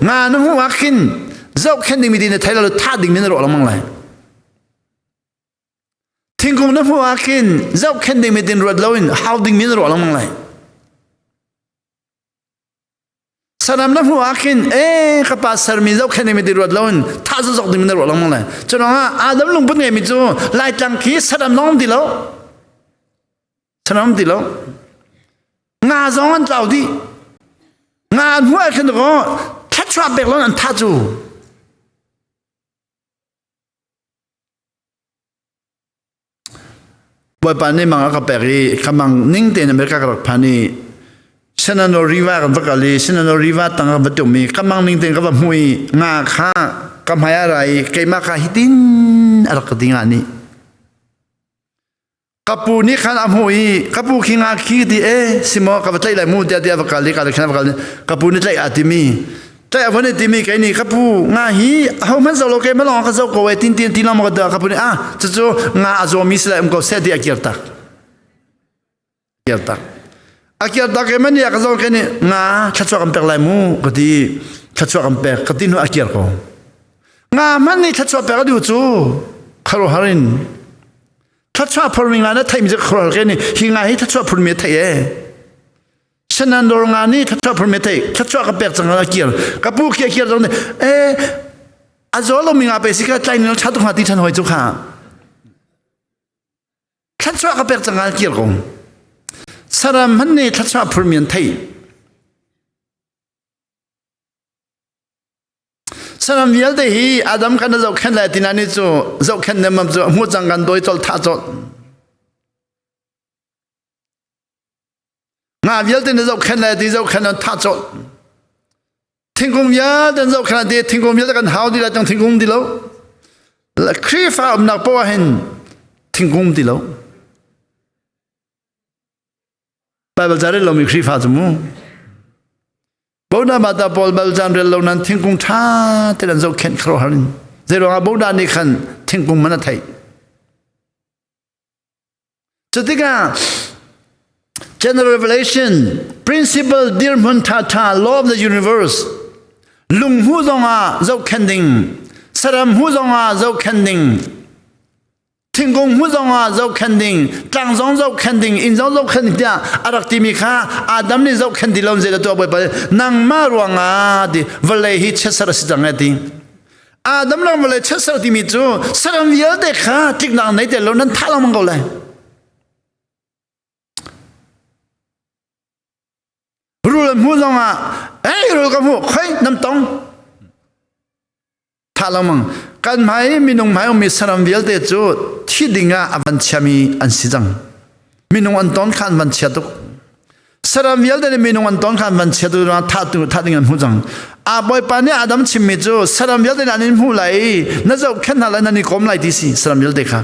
nga na hmuh ah khin zohkhenh dingmi ti na thei lo thah dingmi na ruah lengmang lai Thingkung na hmuh ah khin zohkhenh ding tin ruat loin hau ding min ruah lengmang lai. Saram na hmuh ah khin e ka pa sermi zohkhenh ding tin ruat loin thah zok ding min ruah lengmang lai. Cu ah Adam lungput ngeimi cu Laitlang khi saram lawng ti lo. Saram ti lo. Nga zong an tlau dih. Nga an hmuh ah khin ko thluachuah pek lo an thah cu. Bawipa nih mang a ka pek i ka mang ning tein America ka rak phan i Shenandoah River kan va kal i Shenandoah River tang ka va tum i ka mang ning tein ka va hmu i nga kha ka hmai a ra i keimah kha hitin a rak ka ti nga nih. Ka pu nih khan a hmuh i ka pu khi nga khi ti e simo ka va tlaih lai mu tiah tiah va kal i ka khan va kal ka pu nih tlaih a timi tlaih a von i timi kei nih ka pu nga hi ho hmanh zo lo ke malong ka zo ko e tin tin tin long ka ka pu nih ah cucu nga a zaw mi si lai um ko seh ti a kir tak kir tak a kir tak ke man ya ka zo ke nih nga thlachuak kan pek lai mu ka ti thlachuak kan pek ka ti hnu a kir ko nga hmanh nih thlachuak pek a duh cu kharo harin Thluachuah phurmi nga na theimi cu khuaruahhar ke nih hi nga hi thluachuah phurmi a theih ee. Sanan dawr nga nih thluachuah phurmi a theih. Thluachuah ka pek cang a kir. Ka pu khi a kir zong nih ee a zaw lomi nga pe si ka tlai nil tha tuk hnga ti than hoi cu kha. Thluachuah ka pek cang a kir ko. Saram hman nih thluachuah phurmi an theih. Saram vialte hi Adam kha na zohkhenh lai tina nih cu zohkhenh nemam cu hmu cang kan dawi colh thah colh. Nga vialte na zohkhenh lai ti zohkhenh an thah colh. Thingkung vialte an zohkhenh ti thingkung vialte kan hau di lai cang thingkung ti lo. Khrihfa umnak poah hin thingkung ti lo. Bible ca rel lomi Khrihfa cu mu. Bona mata pawl bal caan rel lo nan thingkung ṭha te an zohkhenh kharo har in. Zeiruangah bona nih khan thingkung man a theih. Cutikah General Revelation principle dirhmun ṭha ṭha law of the universe lung hmu zongah zohkhenh ding saram hmu zongah zohkhenh ding thingkung hmu zong ah zohkhenh ding tlang zong zohkhenh ding inn zong zohkhenh ding tiah a rak timi kha Adam nih zohkhenh ti lo zei tuah bawipa nangmah ruangah ti vawlei hi chiatser a si cang e ti Adam lang vawlei chiatser timi cu saram vialte kha tliknak nei te lo nan thah lengmang ko lai rul an hmuh zong ah ei rul ka hmuh khoi nam tong Thah lengmang. Kan hmai minung hmai ummi saram vialte cu thi ding ah a van chiami an si cang. Minung an ton kha an van chia tuk. Saram vialte nih minung an ton kha an van chia tuk ruangah thah tu thah ding an hmu cang. A bawipa nih Adam chimmi cu saram vialte nih an in hmuh lai i na zohkhenh hna lai nan i kom lai ti si saram vialte kha.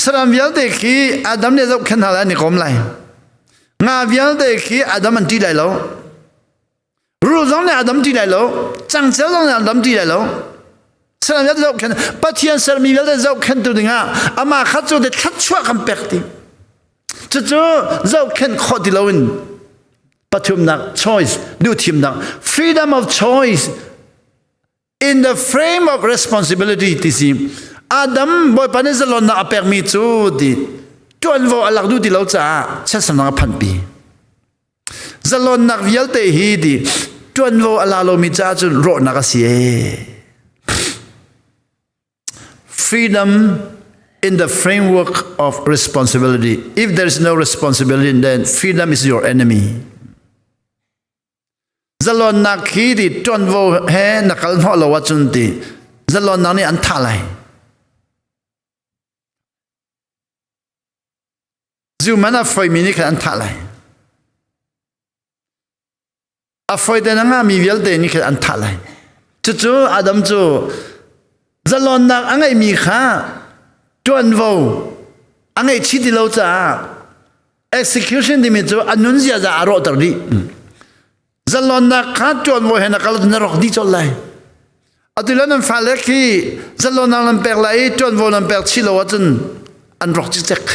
Saram vialte khi Adam nih zohkhenh hna lai an i kom lai. Nga vialte khi Adam an ṭih lai lo. Rul zong nih a dam ti lai lo, cangcel zong nih a dam ti lai lo. Saram vialte zohkhenh Pathian sermi vialte zohkhenhtu dingah amah kha cu te thluachuah kan pek ti. Cucu zohkhenh khawh ti loin pathumnak choice duhthimnak freedom of choice in the frame of responsibility ti si Adam Bawipa nih zalonnak a pekmi cu ti ṭuanvo a lak duh ti lo caah chiatsernak a phanhpi. Zalonnak vialte hi ti ṭuanvo a la lomi caah cun rawhnak a si ee. Freedom in the framework of responsibility. If there is no responsibility, then freedom is your enemy. Zalonnak hi ti ṭuanvo he na kal hnawh lo ahcun ti zalonnak nih an thah lai. Zu man a foimi nih khan an thah lai. A foi te na ngami vialte nih khan an thah lai. Cucu Adam cu zalonnak a ngeihmi kha ṭuanvo a ngeih chih ti lo caah execution timi cu a nun ziaza a rawhter dih. Zalonnak kha ṭuanvo he na kal na rawk dih colh lai. Atu le nan fale khi zalonnak nan pek lai i ṭuanvo nan pek chih lo ahcun an rawk cikcek.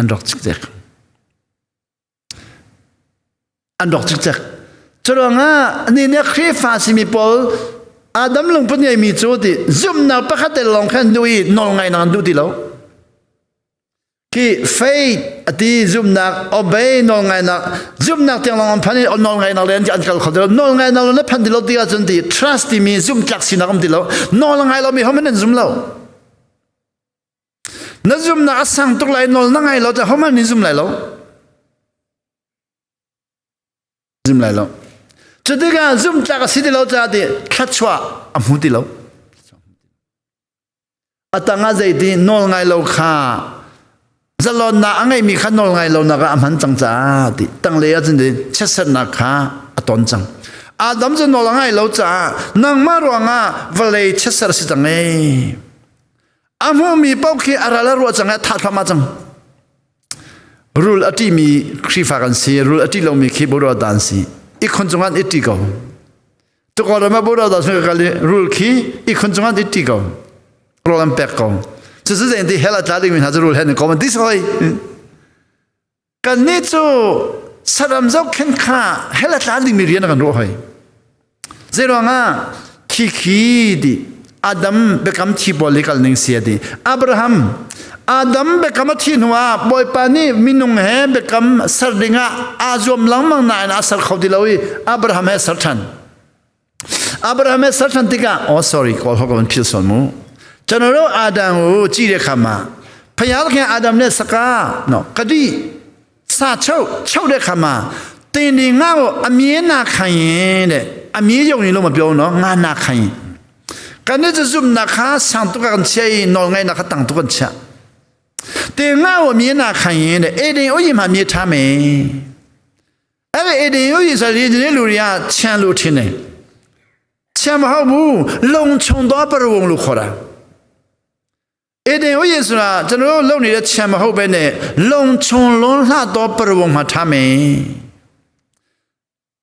An rawk cikcek. An rawk cikcek. Curuangah ni nih Khrihfa simi pawl Adam lungput ngeimi cu ti zumhnak pakhat te lawng khan duh i nawl ngaihnak an duh ti lo. Khi faith ati zumhnak obey nawlngainak zumhnak tiang lawng an phan i nawlngainak le an kal kho ti lo nawlngainak le na phan ti lo ti ahcun ti trust timi zumhtlak sinak um ti lo nawl ngai lomi hohmanh an zum lo na zumhnak a sang tuk lai nawl na ngai lo te hohmanh nih zum lai lo zum lai lo cu tikah zumhtlak a si ti lo caah ti thluachuah a hmu ti lo A tangah zeiti nawl ngai lo kha zalonnak a ngeimi kha nawl ngai lonak ah a hman cang caah ti tanglei ah cun chiatsernak kha a ton cang. Adam cu nawl a ngai lo caah nangmah ruangah vawlei chiatser a si cang ee. A hmumi paoh khi a ral a ruah cang i a thah thluahmah cang. Rul a ṭihmi Khrihfa kan si, rul a ṭih lomi khi Buddha ta an si. Ikhun cungah i ṭi ko. Tukor ram ah Buddha ta sung ka kal i rul khi ikhun cungah i ṭi ko. Rawl an pek ko. Cucu zei ti hell a tla dingmi hna cu rul he an kom an ti soi. Kannih cu saram zohkhenh kha hell a tla dingmi rian a kan ruah hoi. Zeiruangah khi khi ti Adam biakam thi pawl i kal ning si a ti. Abraham Adam biakam a thi hnuah Bawipa nih minung he biakam ser dingah aa zuam lengmang nain a ser kho ti lo i Abraham he ser ṭhan. Abraham he ser ṭhan tikah oh sorry kawl ho ka van phil sawn mu. Chanaro Adam u ci le khama phayal khe Adam le saka no kadi sa chau chau le khama te ni nga o amie na khain le amie yong ni lo ma pyo no nga na khain kan ni zum na kha sang tu kan chia i nol ngai na kha tang tu kan chia te nga o amie na khain le e ding o yi ma mie tha me အဲ့ဒီအေဒင်ယိုကြီးဆိုဒီနေ့လူတွေကချမ်းလို့ထင်တယ်ချမ်းမဟုတ်ဘူးလုံခြုံသောပရဝုံလို့ခေါ်တာအေဒင်ယိုကြီးဆိုတာကျွန်တော်တို့လုပ်နေတဲ့ချမ်းမဟုတ်ပဲနဲ့လုံခြုံလွန်လှသောပရဝုံမှာထားမယ်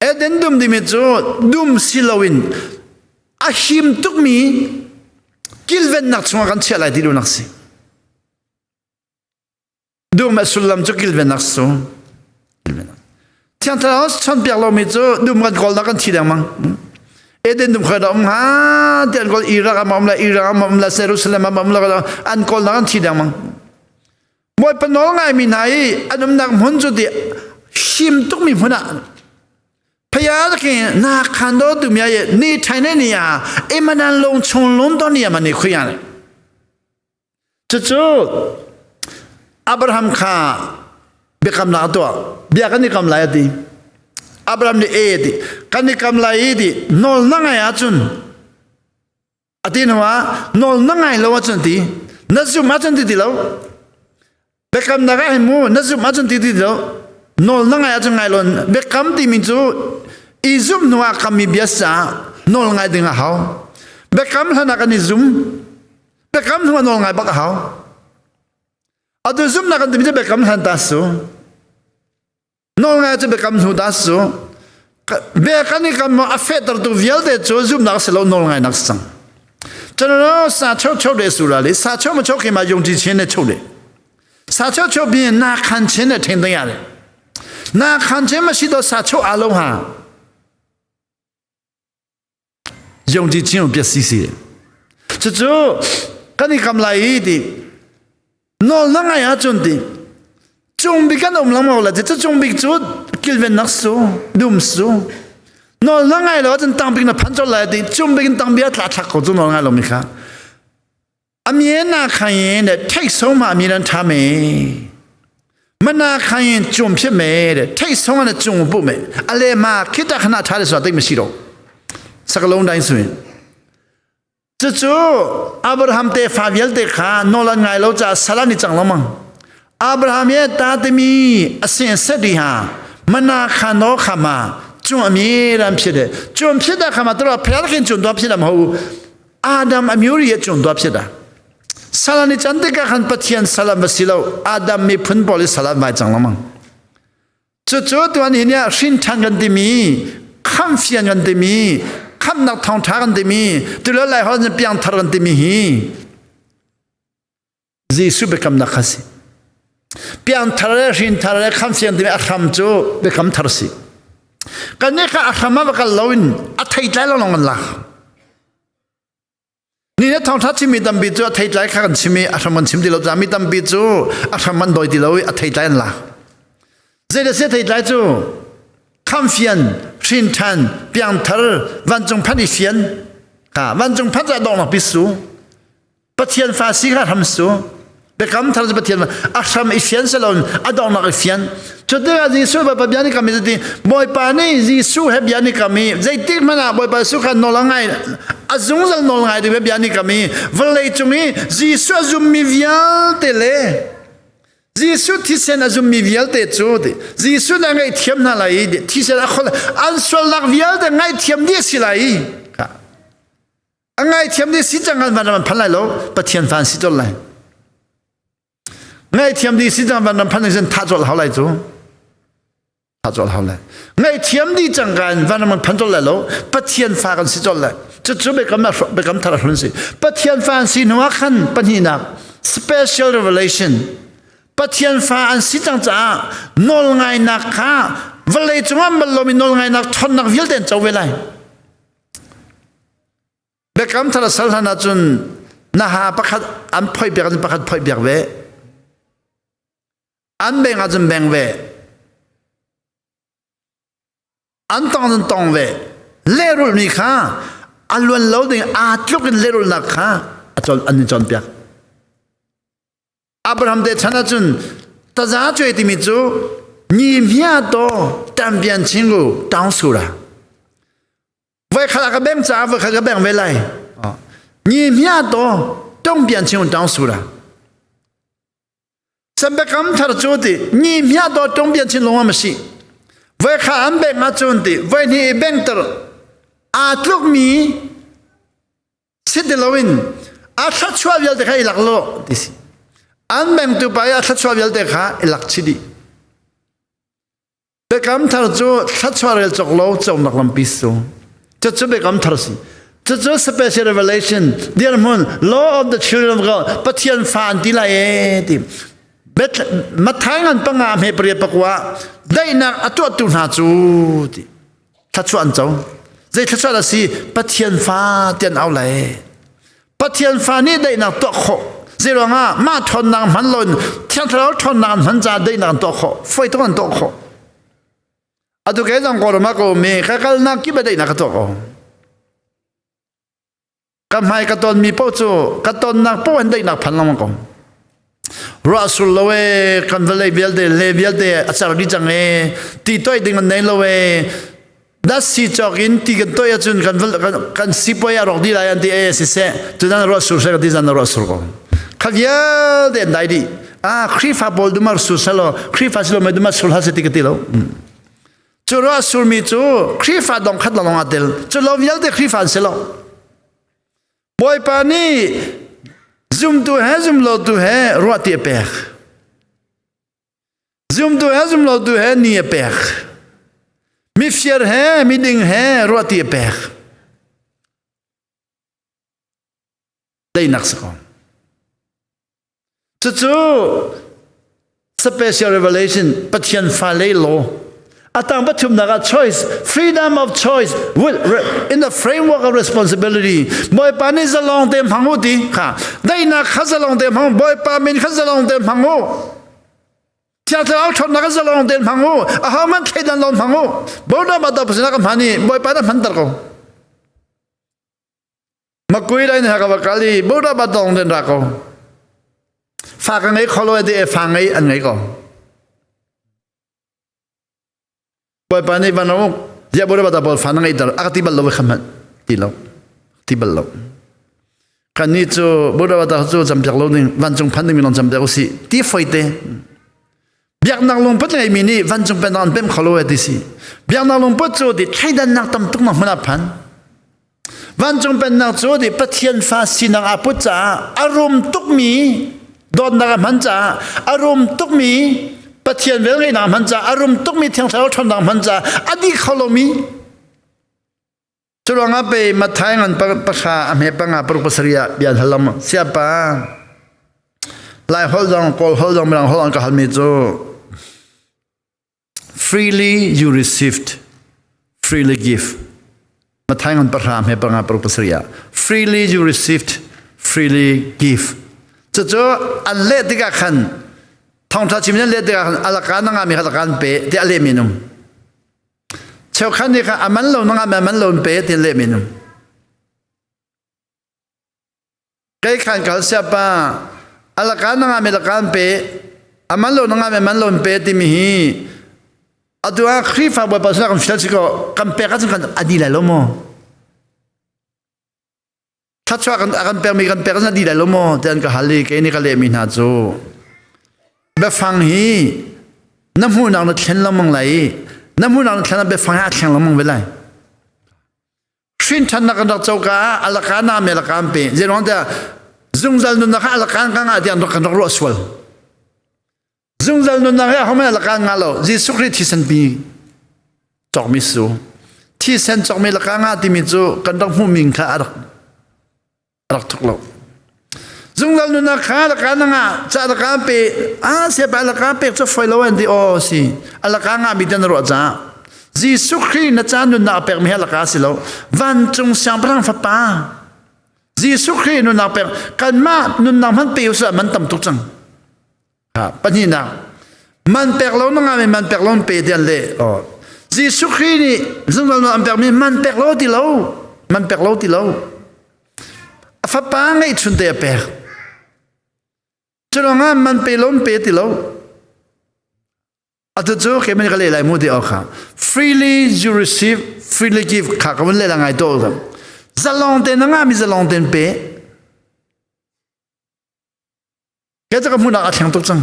အေဒင်ဒုံဒီမီချိုဒုံစီလဝင်အဟိမ်တုကမီကိလ်ဗန်နတ်ချုံကန်ချလိုက်ဒီလိုနက်စီ Dum a sullam cu kilvenak su. Thiang Thlarau chawnpiak lomi cu dum kan kawlnak kan thi lengmang. Eden dum khoi da um hnga ti an kawl Iraq am um la Iraq am um la Jerusalem am um la an kawlnak an thi lengmang. Bawipa nawl ngaimi hna i an umnak hmun cu ti him tukmi hmun ah phaya ke na khan do tu mya ye ni thai ne ni ya emanan long chung lon to ni ya ma ni khuya ne Cucu Abraham kha biakamnak a tuah. Bia kan i kam lai a ti. Abraham nih e ti. Kan i kam lai i ti. Nawl na ngai ahcun a ti hnu ah nawl na ngai lo ahcun ti. Na zumh ahcun ti ti lo. Biakamnak ah hin mu na zumh ahcun ti ti lo. Nawl na ngai ahcun ngai lo. Biakam timi cu i zumh hnu ah kammi bia caah nawl ngai ding a hau. Biakam hlan ah kan i zum. Biakam hnu ah nawl ngai bak a hau. Atu zumhnak kan timi cu biakam hlan ta su. Nawl ngai cu biakam hnu ta su. Bia kan i kam a fehtertu vialte cu zumhnak si lo nawl ngai nak si cang. Chan sa cheu cheu de su la li sa cheu ma cheu khi ma yong ji chen ne cheu de. Sa cheu cheu bi na khan chen ne theng ding ya le. Na khan chen ma si do sa cheu a lo ha. ယုံကြည်ခြင်းကိုပျက်စီးစေတယ်။ချွတ်kan i kam lai ti nol na ngai ahcun ti cung bik kan um lengmang la ti cu cung bik cu kilvennak su dum su nol na ngai lo ahcun tang bik na phan colh lai ti cung bik in tang bia tla thlak ko cu nol ngai lo mi kha အမြဲနာခံရင်တဲ့ထိတ်ဆုံးမှအမြဲတမ်းထားမယ်မနာခံရင်ကြုံဖြစ်မယ်တဲ့ထိတ်ဆုံးကလည်းကြုံကိုပုတ်မယ်အလေမှာခိတ္တခဏထားတယ်ဆိုတာသိမရှိတော့စကလုံးတိုင်းဆိုရင်ကျို့အာဗြဟံတေဖာဗီယယ်တေခါနော်လငိုင်လို့ကြာဆလာနိချံလမအာဗြဟံရဲ့တာသမီအစဉ်ဆက်ဒီဟာမနာခံတော့ခါမှာကျွန်အမြဲတမ်းဖြစ်တယ်ကျွန်ဖြစ်တဲ့ခါမှာတို့ဖျားခင်ကျွန်တော့ဖြစ်တာမဟုတ်ဘူး အာဒမ်အမျိုးရဲ့ကျွန်တော်ဖြစ်တာဆလာနိချန်တကခန်ပတီယန်ဆလာမစီလောအာဒမ်မိဖွန်ပေါ်လီဆလာမိုင်ချန်လမန်ချွချွတဝန်ဟိညာရှင်ထန်ကန်တိမီခမ်ဖီယန်ကန်တိမီခမ်နက်ထောင်ထာကန်တိမီတူလလိုက်ဟောပြန်ထကန်တိမီဟီဇေစုဘကမ်နခစီပြန်ထရရှင်ထရခမ်ဖီယန်တိမီအခမ်ချူဘကမ်ထရစီကန်နေခအခမဘကလောင်းအထိုင်လိုက်လောင်းလာ ni na thong tha chimi tampi cu a thei tlai kha kan chimi a hram an chim ti lo ca mi tampi cu a hram an doi ti lo i a thei tlai an la zei da se thei tlai cu khamfian hrin than piangthar vancung phan i fian ka vancung phan ca dong nak pi su pathian fa si kha hram su biakam thar cu pathian a hram i fian salon a dong nak i fian cu tikah Jesuh Bawipa bia nih kami ti Bawipa nih Jesuh he bia nih kami zeitik hmanh ah Bawipa Jesuh kha nawl a ngai a zungzal nawl ngai ding bia nih kami vawlei cung i Jesuh a zummi vialte le Jesuh thisen a zummi vialte cu Jesuh na ngaihthiam hna lai i thisen a khol an sualnak vialte ngaihthiam dih a si lai. A ngaithiam dih si cang kan van ram phan lai lo, Pathian fa an si colh lai. Ngaihthiam dih si cang van ram phan in thah colh hau lai cu. Thah colh hau lai. Ngaihthiam dih cang kan van ram phan colh lai lo, Pathian fa kan si colh lai. Cucu biakam biakam thar hlun si. Pathian fa an si hnu ah khan pahnihnak special revelation Pathian fa an si cang caah nawlngainak kha vawlei cungah mal lomi nawlngainak ṭhawnnak vialte an co ve lai. Biakam thar a sal hlan ahcun na ha pakhat an phoih piak ahcun pakhat phoih piak ve. An beng ahcun beng ve. An tong ahcun tong ve. Lehrulhmi kha a luan lo ding aa tluk in lehrulhnak kha a cawn an in cawnpiak. Abraham te chan ahcun taza cuai timi cu ni hmia to tampian chingu taung sura. Voi khat ka beng caah voi khat ka beng ve lai. Ni hmia to tong pian chung tang sura. Sambekam thar cu ti ni hmia to tong pian chin longam si. Voi kha an beng ahcun ti voi ni beng ter aa tluk mi si ti loin a thluachuah vialte kha i lak lo ti si. An bengtu pa i a thluachuah vialte kha i lak chih dih. Biakam thar cu thluachuah rel cawk lo conak lampi su. Cucu biakam thar si. Cucu special revelation dirhmun law of the children of God Pathian fa an ti lai e ti. Matthai ngan panga hme pariat pakua daihnak a tuahtu hna cu ti. Thluachuah an co. Zei thluachuah dah si Pathian fa ti an au lai. Pathian fa nih daihnak tuah khawh. Zeiruangah mah ṭhawnnak hman loin Thiang Thlarau ṭhawnnak an hman caah daihnak an tuah khawh. Foi tuk an tuah khawh. Atu kei zong Kawlram ah ka um i ka kalnak kip ah daihnak ka tuah ko. Ka hmai ka tonmi paoh cu ka tonnak paoh in daihnak phan lengmang ko. Ruah sul lo e kan vawlei vialte le vialte a cer dih cang e ti toih ding an nei lo e dat si cawk in ti kan toih ahcun kan kan sipuai a rawk dih lai an ti e siseh tutan ruah sur seh ka ti zan ruah sur ko kha vialte an dai dih ah Khrihfa pawl dumar sur selo Khrihfa silo mai dumar sur hlah se ti ka ti lo cu ruah surmi cu Khrihfa dong khat lawng ah tel cu lo vialte Khrihfa an si lo Bawipa nih zumtu he zumlotu he ruahti a pek. Zumtu he zumlotu he ni a pek. Mifir he miding he ruahti a pek. Teinak si ko. Cucu special revelation Pathian fale law atang pathumnak ah choice freedom of choice with in the framework of responsibility Bawipa nih zalong te hmang u ti kha daihnak kha zalong te hmang Bawipa min kha zalong te hmang u Thiang Thlarau ṭhawnnak kha zalong te hmang u aho hmanh thleidan lo hmang u Bawipa ma ta pasina ka hman i Bawipa na hmanter ko Makui lai na ka va kal i Buddha ba dong den ra ko. Fa ka ngei kholo de fa ngei an ngei ko. Bawipa nih van uk ya Buddha ba ta bol fa na ngei dar aka ti bal lo kham ti lo ti bal lo. Kan ni cu Buddha ba ta cu cam piak lo ding vancung phan ding mi long cam piak usi ti foi te. Biaknak lungput ngeimi nih vancung pennak an pem kho lo ti si. Biaknak lungput cu ti thleidannak tam tuk nak hmun ah phan. Vancung pennak cu ti Pathian fa sinak aa put caah a rum tukmi dawtnak a hman caah a rum tukmi Pathian velngeihnak a hman caah a rum tukmi Thiang Thlarau ṭhawnnak a hman caah a dih kho lomi Curuangah pei Matthai ngan pahra a hme panga paruk pasarih ah bia an hal lengmang. Siapa Lai holh zong Kawl holh zong Mirang holh an ka halmi cu freely you received freely give Matthai ngan pahra hme panga paruk pasarih ah freely you received freely give cucu an leh tikah khan thawngṭha chim an leh tikah khan alaka na ngami kha alaka an pe ti a lehmi an um Cheukhat nih khan a man lo nang a man lo in pe ti leh men um. Kei khan kal siapa alaka nanga me lakan pe aman lo nanga me man lo in pe timi hi atu ah Khrihfa Bawipa sinah kan fial si ko kan pek ahcun kan adi lai lo maw? Thluachuah kan a kan pekmi kan pek na di lai lo maw ti an ka hal i kei nih ka lehmi hna cu biafang hi na hmuhnak na thlen lengmang lai i na hmuhnak na thlen ah biafang hi a thleng lengmang ve lai. Hrin ṭhannak kan rak co ka ah alaka na me alaka an pe. Zeiruang tiah zungzal nunnak kha alaka ka ngah tiah kan rak ruah sual. Zungzal nunnak hi ahohmanh alaka ngah lo. Jesuh Khrih thisen pi cawkmi su. Thisen cawkmi laka ngah timi cu kan rak hmuhmi kha a rak rak thuk lo. Zungzal nunnak kha laka na ngah ca laka pe a siapa laka pek cu foi lo an ti aw si alaka ngah mi te na ruah caah Jesuh Khrih na ca nunnak a pekmi hi alaka si lo vancung siangpahrang fapa Jesuh Khrih nunnak pek kanmah nunnak hman pe usah man tam tuk cang ha pahnihnak man pek lo na ngami man pek lo pe tian le oh Jesuh Khrih nih zungzal nun an pekmi man pek lo ti lo man pek lo ti lo a fapa ngeihchun te a pek curuangah man pe lo pe ti lo atu cu keimah ka leh lai mu ti awk kha freely you receive freely give kha ka vun leh la ngai to zalong te na ngami zalong ten pe Ke cu ka hmuhnak a thleng tuk cang.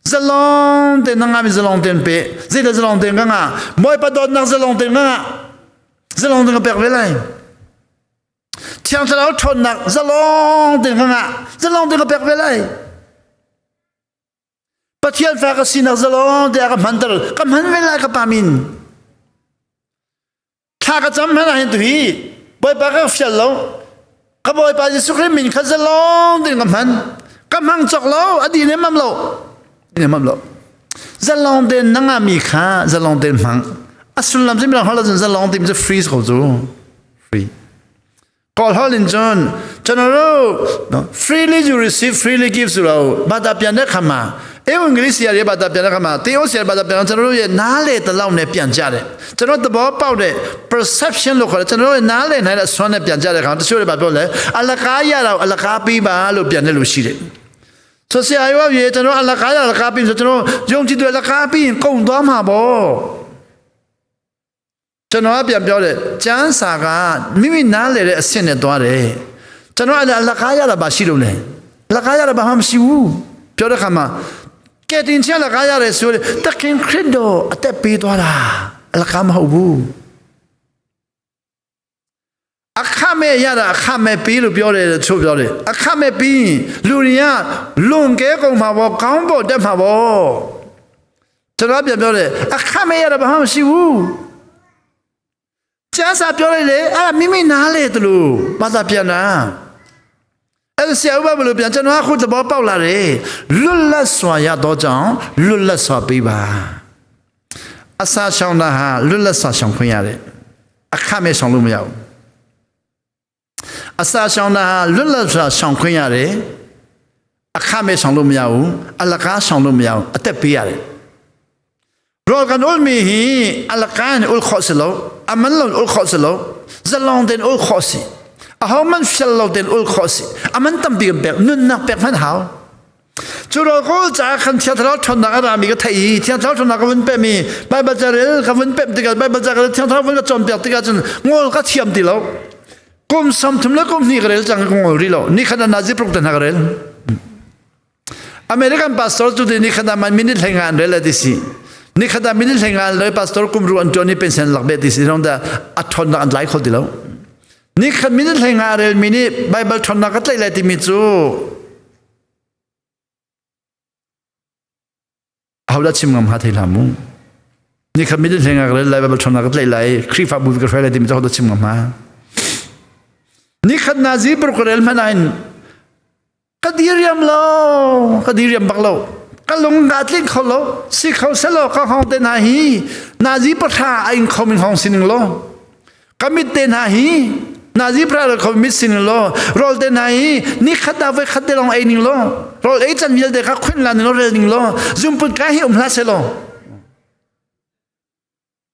Zalong tein na ngami zalong tein pe. Zeidah zalong tein ka ngah? Bawipa dawtnak zalong tein ka ngah. Zalong tein ka pek ve lai. Thiang Thlarau ṭhawnnak zalong tein ka ngah. Zalong tein ka pek ve lai. Pathian fa ka sinak zalong tein a ka hmanter. Ka hman ve lai ka pa min. Thla ka cam hmanh ah hin tuhi Bawipa ka fial lo. Ka Bawipa Jesuh Khrih min kha zalong tein ka hman. Ka hmang cawk lo, a di nemam lo. Nemam lo. Zalong tein na ngahmi kha zalong tein hmang. A sullam cu mirang holh ahcun zalong tein cu free ko cu. Free. Kawl holh in cun general no, freely you receive freely give su lo bata pian ne khama e English ya re bata pian khama te o sia bata pian general ye na le ta lau ne pian ja de general ta bo pau de perception lo khore general na le nai la swan ne pian ja de khang ta le ba lo le alaka ya ra alaka pi ba lo pian ne lu shi de so sia ai wa ye general alaka ya alaka pi so general yong chi de alaka pi kong do ma bo ကျွန်တော်ကပြန်ပြောတယ်ကျမ်းစာကမိမိနားလေတဲ့အဆင့်နဲ့သွားတယ်ကျွန်တော်အဲ့အလကားရတာဘာရှိလို့လဲလကားရတာဘာမှမရှိဘူးပြောတဲ့ခါမှာကဲတင်ချင်လကားရတယ်ဆိုတခင်ခရစ်တော်အသက်ပေးသွားတာအလကားမဟုတ်ဘူးအခမဲ့ရတာအခမဲ့ပေးလို့ပြောတယ်ချို့ပြောတယ်အခမဲ့ပြီးလူတွေကလွန်ကဲကုန်မှာပေါ့ကောင်းဖို့တက်မှာပေါ့ ကျွန်တော်ပြန်ပြောတယ်အခမဲ့ရတာဘာမှမရှိဘူးကျမ်းစာပြောလိုက်လေအဲ့ဒါမိမိနားလေတလို့ဘာသာပြန်တာအဲ့ဆရာဥပဘလို့ပြန်ကျွန်တော်အခုသဘောပေါက်လာတယ်လွတ်လပ်စွာရတော့ကြောင့်လွတ်လပ်စွာပေးပါအစာရှောင်တာဟာလွတ်လပ်စွာရှောင်ခွင့်ရတယ်အခမဲ့ရှောင်လို့မရဘူး အစာရှောင်တာဟာလွတ်လပ်စွာရှောင်ခွင့်ရတယ်အခမဲ့ရှောင်လို့မရဘူးအလကားရှောင်လို့မရဘူးအသက်ပေးရတယ်ရောကန်ဥလ်မီဟီအလကန်ဥလ်ခော့စလောအမန်လုံဥလ်ခော့စလောဇလောင်တဲ့ဥလ်ခော့စီအဟောမန်ဖျက်လောတဲ့ဥလ်ခော့စီအမန်တမ်ဘီဘက်နွန်းနက်ဘက်ဖန်ဟော จูเราก็จะขันเทียทเราชนนักรามีก็ไทยเทียทเราชนนักวันเป็มีไปบัจเจริญกับวันเป็ติกันไปบัจเจริญเทียทเราวันก็จอมเปียกติกันจนงอก็เทียมตีแล้วกุมซ้ำทุมแล้วกุมนี่กระเรลจังกงอรีโลนี่ขนาดนาจิปรุกตันกระเรลอเมริกันพาสตอร์จุดนี้ขนาดมันมินิทงานเรลดิสินี่ขนาดมินิทงานเลยพาสตอร์กุมรูอันจอนี่เป็นเซนหลักเบดิสิน้องแต่อัทนนักอันหลายคนตีแล้วนี่ขนาดมินิทงานเรลมินิไบเบิลทนนักก็ใจเลยที่มีจู Ahodah chim ngam ha thei hlah mu. Ni khat minute hleng ah lai Bible ṭhawnnak ka tlaih lai Khrihfabu ka hruai lai timi cu ahodah chim ngam ha. Ni khat nazi prokurel hmanh ah hin ka diriam lo, ka diriam bak lo. Ka lung nga tling kho lo, si kho selo ka hong te hna hi nazi pahra a ing kho min hong sining lo. Ka mit te hna hi nazi pra ra kho mit sin lo rol te hna hi ni khat da voi khat te long ei ning lo rol ei chan vialte kha khun la ning lo rel ning lo zumput ka hi um hla se lo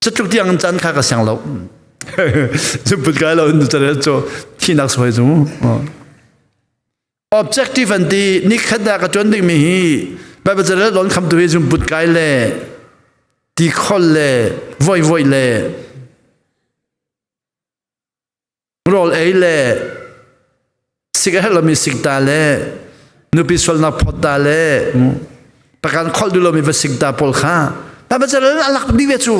cutluk tiang chan kha ka siang lo zumput kai lo nu chan cho thinak soi zu objective an ti ni khat da ka tuan ding mi hi bible chan lon kham tu hi zumput kai le ti khol le voi voi le rawl ei le sik a herh lomi sik ta le nupi sualnak phawt ta le pakan kholh duh lomi va sik ta pawl kha Bible ca a lak dih ve cu.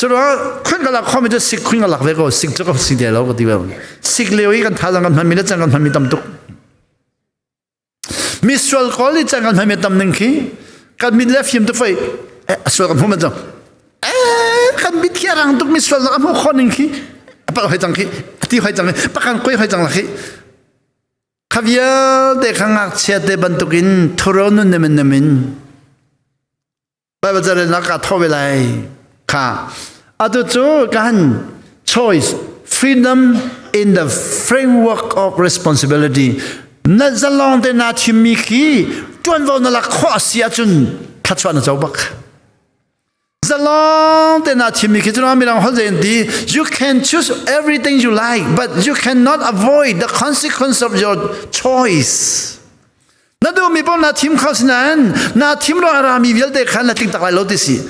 Curuang khun ka lak khomi cu sik khun ka lak ve ko sik cu ka si te lo ka ti ve. Sik lio i kan thazang kan hmanmi le cang kan hmanmi tam tuk. Mi sual kawl i cang kan hmanmi tam ning khi kan mit le fim tuk fei a sual kan hmu man cang. Eh kan mit khi a rang tuk mi sual nak a hmu kho ning khi a pal hoi cang khi a ti hoi cang pakan koi hoi cang la khi Kha vialte kha ngakchia te bantukin thuro nun nemin nemin Bible carelnak ka tho ve lai kha atu cu kan choice freedom in the framework of responsibility na zalong te na thimmi khi tuanvo na lak khawh a si ahcun thluachuah na co bak Zalong te na chimmi khi cu mirang holh in ti you can choose everything you like but you cannot avoid the consequence of your choice. Na duhmi paoh na thim kho sinain na thim ruang a rami vialte khan na tling tak lai lo ti si.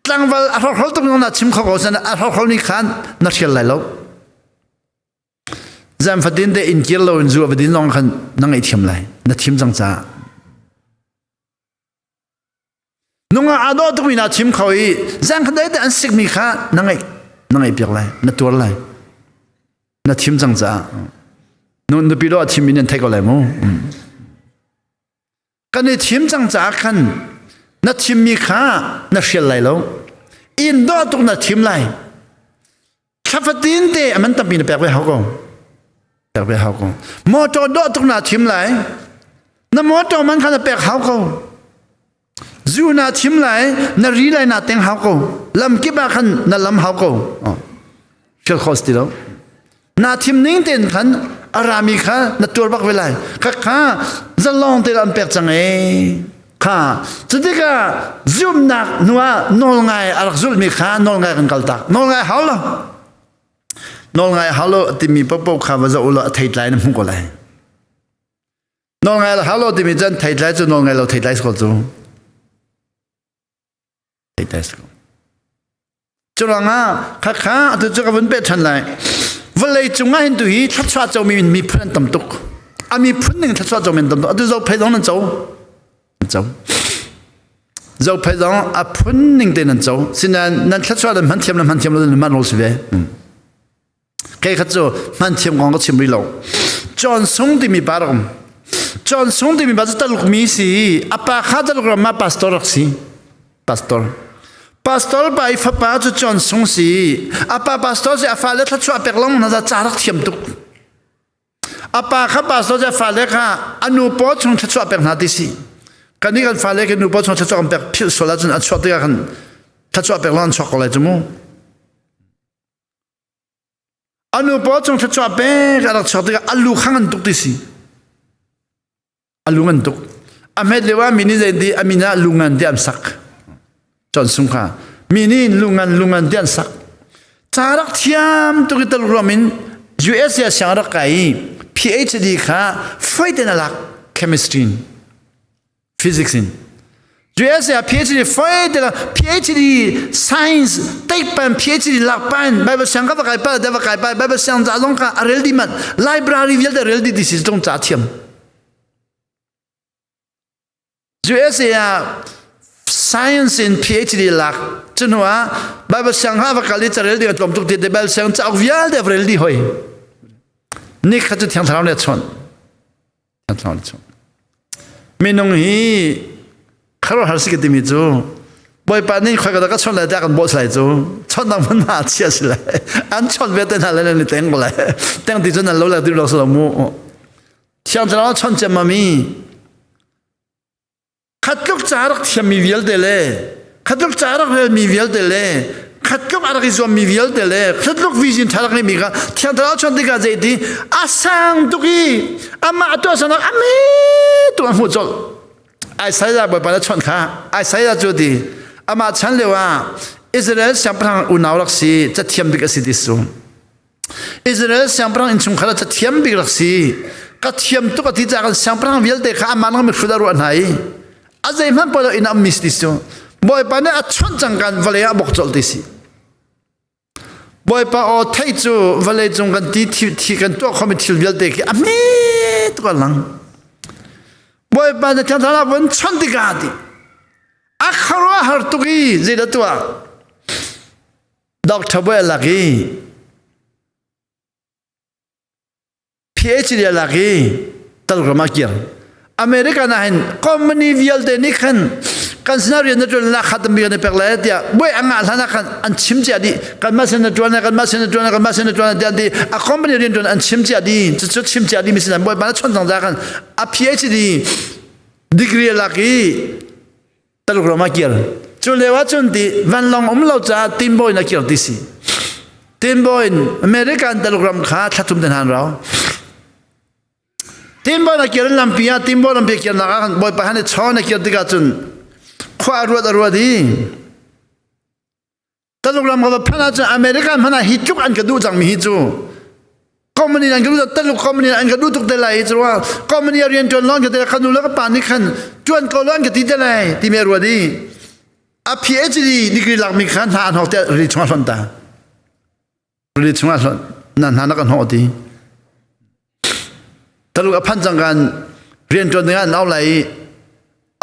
Tlangval a hrokhol tuk na chim kho ko sinain a hrokhol ni khan na hrial lai lo. Zan fatin te in kir lo in zu a vadin zong khan na ngaihthiam lai. Na thim cang caah. Nungak aa dawh tukmi na chim kho i zangkhat te an sikmi kha na ngaih na ngaih piak lai na tuar lai na thim cang caah nu nupi dawh a thimmi nan thei ko lai mu kan i thim cang caah khan na thimmi kha na hrial lai lo inn dawh tuk na thim lai Thlafatin te a man tampi na pek ve hau ko. Pek ve hau ko. Motor dawh tuk na thim lai. Na motor man kha na pek hau ko. Zu na thim lai, na ri lai na teng hau ko. Lam kip ah khan na lam hau ko. Oh. Feel khos ti lo. Na thim ning ten khan arami kha na tuar bak ve lai. Kha kha zalong te an pek cang e. Kha cutikah zumnak hnu ah nawlngai a rak zulhmi kha nawlngai kan kal tak. Nawlngai hau lo. Nawlngai hau lo timi paohpaoh kha va zoh u law a theitlai na hmu ko lai. Nawlngai hau lo timi cun theitlai cu nawlngai lo theitlai si ko cu. Theitlai si ko. Curuangah khakha atu cu ka vun peh ṭhan lai. Vawlei cungah hin tu hi thluachuah comi miphun an tam tuk. A miphun ning thluachuah comi an tam tuk. Atu zophei zong nan co. Nan co. Zophei zong a phun ning te nan co. Sinain nan thluachuah nan hman thiam nan hman thiam lo nan hman rol si ve. Kei khat cu hman thiam kong ka chim rih lo. John Sung timi pa rak um. John Sung timi pa cu Taluk mi si. A pa kha Taluk ram ah pastor rak si. Pastor. Pastor pa i fapa cu John Sung si. A pa pastor si a fale thluachuah pek long na za ca rak thiam tuk. A pa kha pastor si a fale kha a nu paw chung thluachuah pek hna ti si. Kan nih kan fale kan nu paw chung thluachuah kan pek philh sual ahcun an chuah tikah kan thluachuah pek long an chuak ko lai cu mu. A nu paw cung thluachuah pek a rak chuak tikah a lu kha ngan tuk ti si. A lu ngan tuk. A hmet lio ah mi nih zei ti a min ah lu ngan ti an sak. Chon sung kha. Mi nih lu ngan lu ngan ti an sak. Ca rak thiam tuk i tal ruam in USA siang rak kai i PhD kha foi ten a lak chemistry in. Physics in USA ah PhD foi te PhD science take pan PhD lak pan Bible siang ka va kai pa da va kai pa Bible siang za zong ka a rel di man library vialte rel di ti si tong cha thiam USA ah science in PhD lak chunu ah Bible siang ha va kal i carel ding a tlawm tuk ti te Bible siang cauk vialte rel di hoi ni kha cu thiang thlarau ne chon Minung hi khuaruahhar si ka timi cu Bawipa nih khoi ka ka chawnh lai tiah kan bawh lai cu chawnh dang hmanh hna chia si lai an chawnh ve te hna le nan i teng ko lai teng ti cu nan lo le ti lo lo mu thiang thlarau chawnh cem mi Khatluk ca rak thiammi vialte le khatluk ca rak relmi vialte le khatluk a rak i zuammi vialte le khatluk vision ṭha rak ngeimi kha Thiang Thlarau chon tikah zeiti a sang tuk i amah tuah sanak a me tuk a hmuh colh. Isaiah Bawipa na chawnh kha Isaiah cu ti amah chan lio ah Israel siangpahrang unau rak si cathiam bik a si ti su. Israel siangpahrang innchungkhar ah cathiam bik rak si. Ka thiam tuk a ti caah kan siangpahrang vialte kha amah nang mihrut a ruah hna i a zeihmanh poi lo inn ah mis ti su. Bawipa nih a chawnh cang kan vawlei ah bok colh ti si. Bawipa aw theih cu vawlei cung kan ti thi kan tuah khomi thil vialte khi a hme tuk a lang. Bawipa na thiang thlarau vun chawnh tikah ti a khuaruahhar tuk i zeidah tuah? Doctor Boy lak i PhD lak i talgram ah kir. America na hin company vialte nih khan kan sinah rian na ṭuan na khat mi kan i pek lai tiah buai a ngah hlan ah khan an chim cia dih kan mah sin na ṭuan kan mah sin na ṭuan kan mah sin na ṭuan tiah ti a company rian ṭuan an chim cia dih cucu chim cia dih mi sin bawipa na chon cang za khan a PhD degree lak i Taluk ram ah kir. Cu lio ah cun ti vanlawng um lo caah tinbaw in a kir ti si. Tinbaw in American Taluk ram kha thla thum ten han rau. Tinbaw in a kir in lampi ah tinbaw lampi a kirnak ah khan Bawipa han i chawn a kir tikah cun khua a ruat a ruat i Taluk ram ka va phanh ahcun America hmanh ah hi tluk an ka duh cangmi hi cu company an ka duh Taluk company an ka duh tuk te lai cu company a rian ṭuan lawng ka te ka nu le ka pa nih khan ṭuan ko lo an ka ti te lai ti mi a ruat i a PhD degree lakmi kha hna an hawk te rili chungah hlonh ta rili chungah hlonh na hna na ka hnawh ti Taluk a phan cang kan rian ṭuan ding ah an au lai i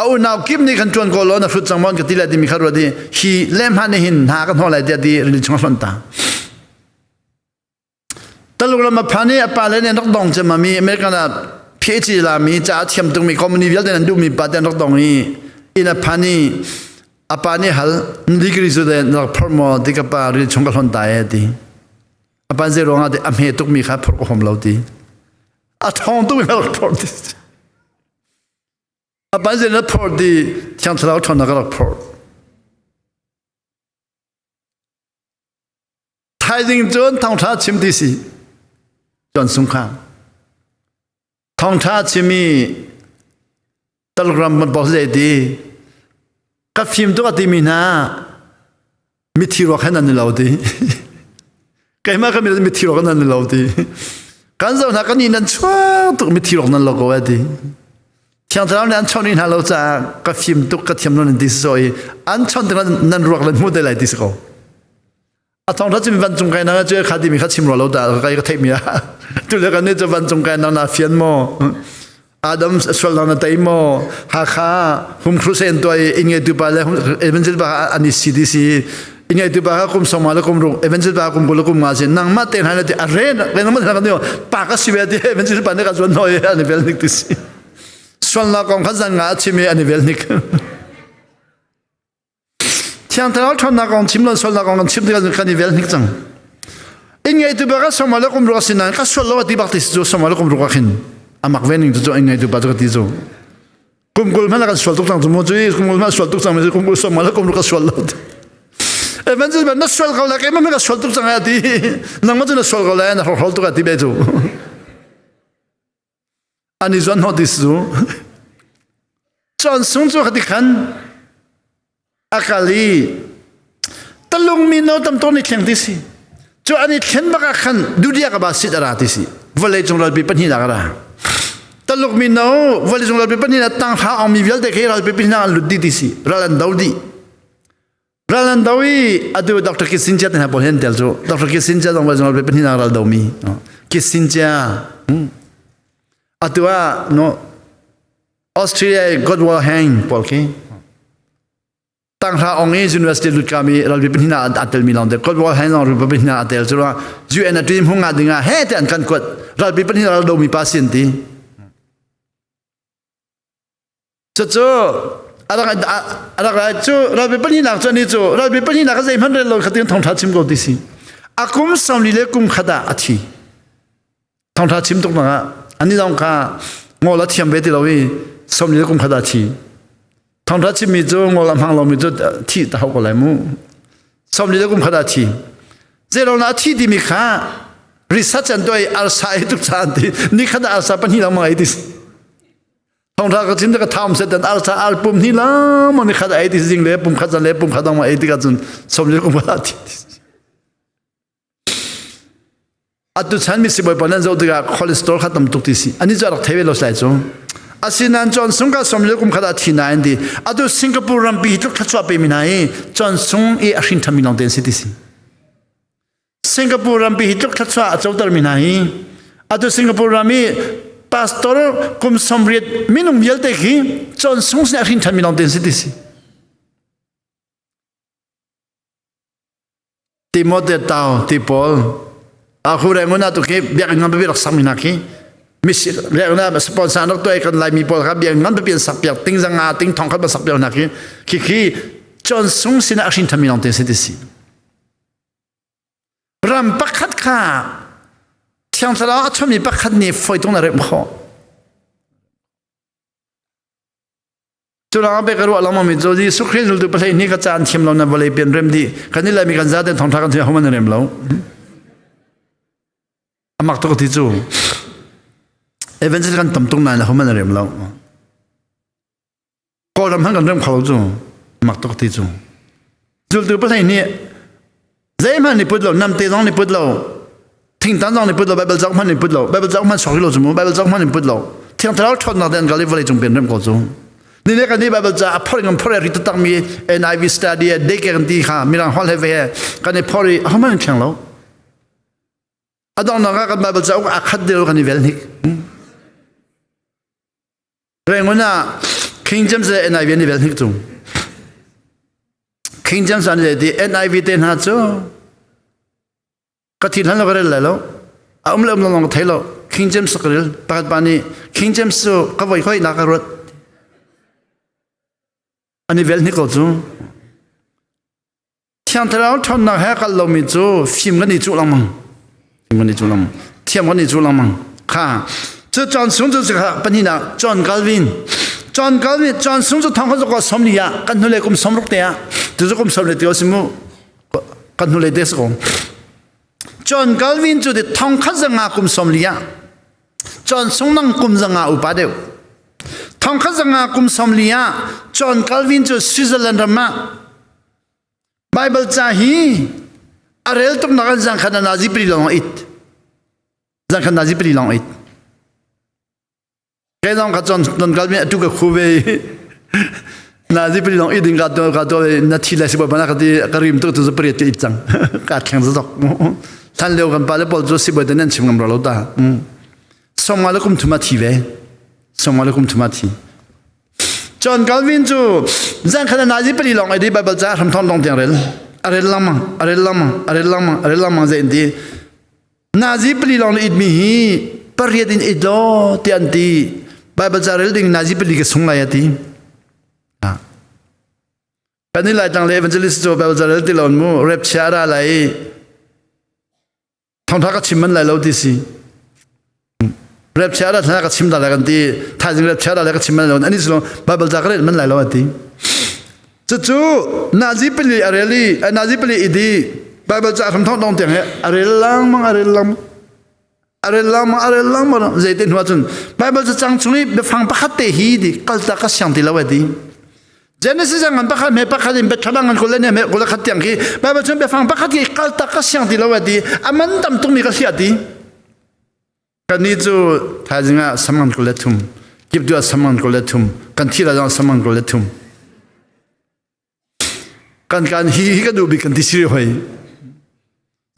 a unau kip nih kan ṭuan ko law na hrut cang maw ka ti lai timi kha ruat i hi lem hman nih hin hna kan hnawh lai tiah ti rili chung a hlonh ta. Taluk ram a phan i a pa le nih an rak dong cem mi American ah PhD la mi ca a thiam tukmi company vialte an duhmi pa te an rak dong i inn a phan i a pa nih hal degree cu na rak phorh maw ti ka pa rili chung ka hlonh ta e ti. A pan zei ruangah a hme tukmi kha phorh ka hom lo ti. A thong tukmi kha rak phorh ti. A pan zei na phorh ti thiang thlarau ṭhawnnak ka rak phorh. Thaizing cun thawngṭha chim ti si. John Sung kha. Thawngṭha chimi Telegram ban post ti. Ka fim tuk a timi hna mithi ruak he nan i lo ti keimah ka mithi ruak nan i lo ti kan zoh hna kan nih nan chuak tuk mithi ruak nan lo ko eh ti thiang thlarau nih an chawnh hna lo caah ka fim tuk ka thiam lo nan ti so i an chawnh tik nan ruak lan hmu te lai ti si ko a thong tha chim van cung kai na cu kha ti mi kha chim ro lo da kai ka theih mi a tu le kan ni cu van cung kai na na fian mo Adam sual na tei maw Hakha hum crusade tuai in ngei tu pa le evangel ba ani CDC in ngei tu pa kum soma le kum rung evangel ba kum kul kum nga sin nang ma te na ti a re na re na ma na pa ka si ve ti evangel pa ne ka zuan noi ani vel nik ti si sual na kong kha zan nga chimi ani vel nik Thiang Thlarau ṭhawnnak kong chim lo sualnak kong kan chim tikah kan i vel hnik cang. Inn ngeitu bak ah sawm le kum ruk a si nain ka sual lo a ti bak ti cu sawm le kum ruk ah khin amak ve ning cu cu inn ngeitu pa cu ka ti cu. Kum kul hmanh kan sual tuk cang cu mu cu kum kul hmanh sual tuk cang mi kum kul sawm le kum ruk ka sual lo. Evangelist na sual ko la keimah na sual tuk cang a ti. Nangmah cu na sual ko la na hrohrol tuk a ti be cu. An i zuan hnawh ti cu. John Sung cu khati khan a kal i talung mi no tam tawn i thleng ti si. Cu an i thlen bak ah khan dudia ka ba sit a ra ti si. Vawlei cung ralpi pahnihnak a ra. Taluk mi no vawlei cung ralpi pahnihnak tang hra ong mi vialte khi ralpi pahnihnak an lut dih ti si. Ral an do dih. Ral an do i atu Dr. Kissinger te hna pawl hi an tel cu. Dr. Kissinger zong vawlei cung ralpi pahnihnak ral do mi. Kissinger. Atu ah no Australia Godwell Hang pawl khi tanghra ong i university lut kami ralpi pahnih ah tel mi lawng te Godwell Hang zong ralpi pahnih ah tel cu UN a team hung nga ding ah he te an kan kuat ralpi pahnih ral do mi pa sin ti cucu arak rai cu ralpi pahnihnak cu ani cu ralpi pahnihnak a zeihmanh rel lo khatin thongtha chim ko ti si a kum 40 le kum khat ah a thi Thawngṭha chim tuk nak ah ani zong kha ngol a thiam ve ti lo i 40 le kum khat ah thi. Thawngṭha chimmi cu ngol a hmang lomi cu thih ta hau ko lai mu. 40 le kum khat ah thi. Zeilo na thi timi kha research an tuah i arsa ei tuk caan ti ni khat ah arsa pahnih lengmang ei ti. Thawngṭha ka chim ka thaum set dan arsa ar pum hnih lengmang ni khat ei ti zing le pum khat zan le pum khat dang ei tikah cun 40 le kum khat ah thi. Atu chan mi sibawi pa nan zoh tikah cholesterol kha tam tuk ti si. Ani cu a rak thei ve lo sai cu. Asinain John Sung ka som le kum khat ah thi nain ti. Atu Singapore rampi hi tluk thluachuah pe mi hna hi John Sung i a hrin than mi lawng te an si ti si. Singapore rampi hi tluk thluachuah a coter mi hna hi atu Singapore ram i pastor kum 80 minung vialte khi John Sung sin a hrin than mi lawng te an si ti si. Timote tau ti pawl a khu re nguna tu khi biakinn ngan pipi rak sak mi hna khi misi na sponsor rak tuai kan lai mi pawl kha biakinn ngan pipi an sak piak ting zanga ting thong khat ba sak piak hna khi khi khi John Sung sin ah hrin thami long te si ti si ram pakhat kha thiang thlarau a chami pakhat nih foi tung na rem kho Cu pe ka ruah lengmang mi cu Jesuh Khrih zultu pahlei ni ka caan thiam lo na vawlei pian rem dih kan i laimi kan zaten thongtha kan thiam homan rem lo amak tuk ti cu evangelist kan tam tung nain homan rem lo kawlram han kan rem kho cu mak tuk ti cu zultu pahlei nih zeihmanh ni put lo namte zong ni put lo thingtan zong ni put lo bible zong hmanh ni put lo bible zong hmanh sok lo cu mu bible zong hmanh ni put lo thiang thlarau ṭhawnnak den kal i vawlei cung pian rem ko cu ni le kan ni bible ca a phor ngam phor ri taktak mi NIV study deke kan ti kha mirang hol he ve kan i phor i homan thiang lo a dongnak ah kan bible cauk a khat deu kan i vel hnik Rangoon ah King James le NIV an i vel hnik cung. King James an le ti NIV te hna cu ka thi hlan lo ka rel lai lo. A um le um lo long ka thei lo. King James ka rel. Pakhat pa nih King James cu ka voi khoi nak ka ruat. An i vel hnik ko cu. Thiang Thlarau ṭhawnnak he kal lomi cu fim kan i cuh lengmang. Fim kan i cuh lengmang. Thiam kan i cuh lengmang. Kha. Cu John Sung cu kha pahnihnak John Calvin. John Calvin John Sung cu thong kha zuka 40 ah kan hnulei kum 60 te ah tu cu kum 40 te si mu kan hnulei te si ko. John Calvin cu di thong khat zanga kum 40 ah John Sung nang kum zanga upa deuh. Thong khat zanga kum 40 ah John Calvin cu Switzerland ram ah Baibal ca hi a rel tuk nak an zangkhat na nazi pali lawng it. Zangkhat nazi pali lawng it. Kai zong ka chon ton kal mi atu ka khu ve nazi pali lawng it ding ka to ka to na thi lai si bo bana ka ti ka rim tu tu pari ti it cang ka thleng za zok. Than leo kan pa le pol chu si bo den chim ngam ro lo ta. Song le kum thuma thi ve. Song le kum thuma thi. John Calvin cu zan khat nazi pali lawng ai di Bible ca hram thong dong tiang rel a rel lengmang a rel lengmang a rel lengmang a rel lengmang zei an ti nazi pali lawng na it mi hi pariat in it law ti an ti Bible ca rel ding nazi pali ka sung lai a ti kan i lai tlang le evangelist cu Bible ca rel ti lon mu rep chia ra lai Thawngtha ka chim man lai lo ti si. Rep chia da thana ka chim da lai kan ti. Thaizing rep chia da lai ka chim man lai lo. Ani si lo Bible ca ka rel man lai lo ati. Cucu Nazi pali a rel i Nazi pali idi Bible ca hram thong dong tiang he a rel langmang a rel langmang a rel langmang a rel langmang zei te hnu ahcun Bible ca cang chung i biafang pakhat te hi di kalta ka siang ti lo ati. Genesis ngan pakhat me pakhat in bethlama ngan kul le me kul khat tiang khi Bible chung biafang pakhat hi kal tak ka siang ti lo ati aman tam tuk mi ka hlia ti kan ni cu thaizing ah saman kul le thum kip tu ah saman kul le thum kan thi la zong saman kul le thum kan kan hi hi ka duh bik kan ti siri hoi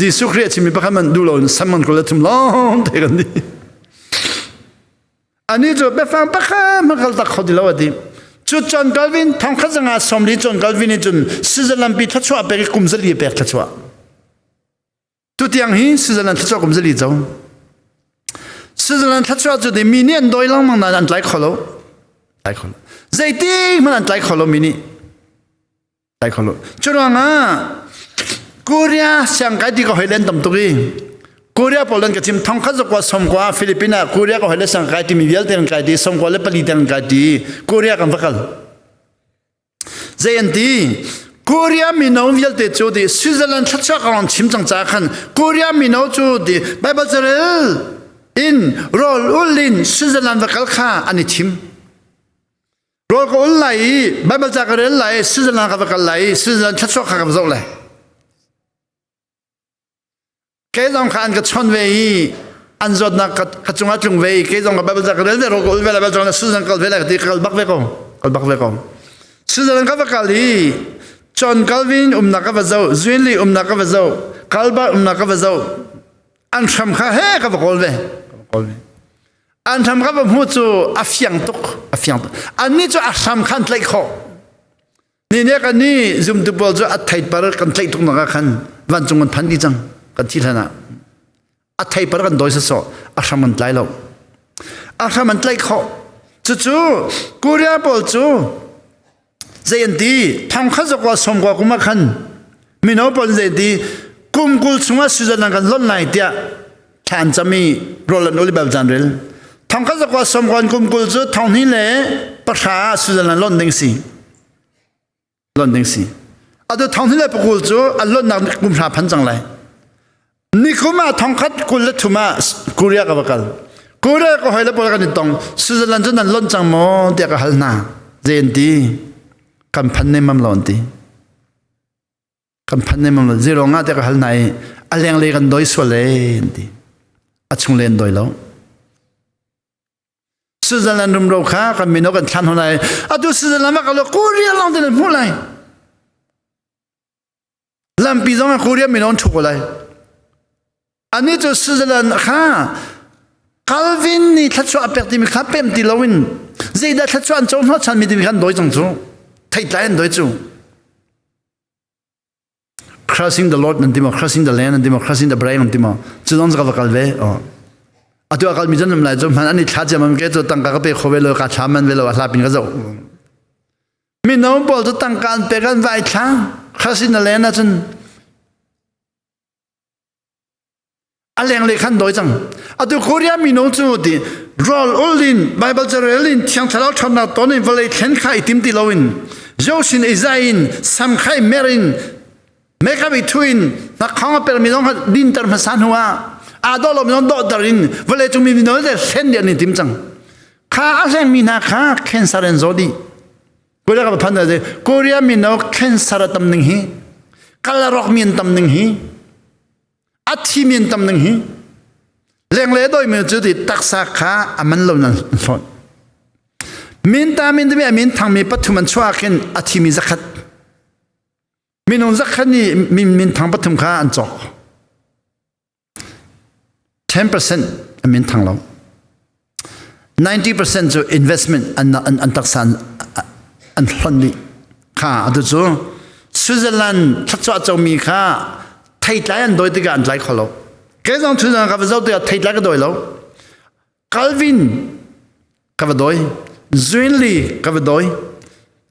Jesuh Khrih a chimmi pakhat man duh loin saman kul le thum lawng te kan ni Ani cu biafang pakhat hmanh kal tak kho ti lo a ti. Cu John Calvin thongkhat zanga 40 John Calvin nih cun Switzerland pi thluachuah pek i kum zali pek thluachuah. Tutiang hi Switzerland thluachuah kum zali co. Switzerland thluachuah cu mi nih an dawi lengmang nain an tlai kho lo. Tlai kho lo. Zeiti hmanh an tlai kho lo mi nih. Tlai kho lo. Cu ruangah Korea siangkai ti ka hoi len tam tuk i Korea pawl an ka chim thongkhat zakua somkua Philippines ah Korea ka hoi le siangkai timi vialte an kai ti somkua le pali tiang an kai ti Korea kan va kal. Zei an ti Korea mino vialte cu ti Switzerland thluachuah ka rong chim cang ca khan Korea mino cu ti Bible carel in rawl ul in Switzerland va kal kha an i thim. Rawl ka ul lai i Baibal ca ka rel lai i Switzerland ka va kal lai i Switzerland thluachuah kha ka va zoh lai. Kei zong kha an ka chon ve i an zawtnak ka cungah tlung ve i kei zong ka Baibal ca ka rel ve rawl ka ul ve lai Baibal ca Switzerland kal ve lai ka ti ka kal bak ve ko kal bak ve ko. Switzerland ka va kal i John Calvin umnak ka va zoh Zwingli umnak ka va zoh Calvin umnak ka va zoh an hram kha he ka va kawl ve ka va kawl ve An hram kha va hmuh cu a fiang tuk, a fiang tuk. Annih cu a hram kha an tlaih khawh. Ni ne kan ni zumtu pawl cu a theipar kan tlaih tuk nak ah khan Vancung kan phan di cang kan thi hlan ah. A theipar kan doi sawsawh a hram an tlai lo. A hram an tlaih khawh. Cucu Korea pawl cu zei an ti thong khat zakwa sawmkua kum ah khan mino pawl zei ti kum 20 chungah Switzerland kan lonh lai tiah thla an cam i rawl an ul i bel caan rel thong khat zakwa sawmkua kum 20 cu thong hnih le pahra ah Switzerland lonh ding si lonh ding si atu thong hnih le pakul cu an lonhnak kum hra phan cang lai Nikum ah 1023 ah Korea ka va kal. Korea ka hoi le pawl kan i tong. Switzerland cu nan lonh cang maw tiah ka hal hna. Zei an ti? Kan phan nemmam lo an ti. Kan phan nemmam lo. Zei ruangah tiah ka hal hna i a lenglei kan doi sual e an ti. A chunglei an doi lo. Switzerland rumro kha kan mino kan thlan hna lai. Atu Switzerland ah ka lo Korea lawng te nan hmuh lai. Lampi zong ah Korea mino an ṭhu ko lai. Anih cu Switzerland kha Calvin nih thluachuah a pek timi kha pem ti loin zeidah thluachuah an co hnawhchan mi timi kha an dawi cang cu. Theitlai an dawi cu. Crossing the Lord nan ti maw, crossing the land nan ti maw, crossing the brain nan ti maw. Cu zong ka va kal ve. Oh. Atu a kalmi zan lai cu hman an i thla ciam ke cu tangka ka pe kho ve lo ka thla man ve lo a hla pin ka zoh. Mino pawl cu tangka an pek an vai thla. Crossing the land ahcun a lenglei khan doi cang. Atu Korea mino cu ti rawl ul in Bible carel in thiang thlarau ṭhawnnak ton in vawlei thlen kha i tim ti loin Josin i zai in sam kha i mer in makeup i thu in hnakhong a permi zong kha dinter hmasa hnu ah aa dawh lomi zong dawhter in vawlei cung mi mino le hlen dih an i tim cang. Kha a hlengmi hna kha cancer an zaw dih. Korea ka phan da Korea mino cancer a tam ning hi kalarok mi an tam ning hi a thi mi an tam ning hi lengle doi mi cu ti taksa kha a man lo nan hlawt min ta min mi min thang mi pathum an chuak khin a thi mi zakhat minung zakhat nih min min thang pathum kha an cawk 10% a min thang lo 90% cu investment an an an taksa an hlon dih kha atu cu Switzerland thluachuah comi kha theitlai an dawi tikah an tlai kho lo kei zong Switzerland ka va zoh tikah theitlai ka dawi lo Calvin ka va dawi Zwingli ka va dawi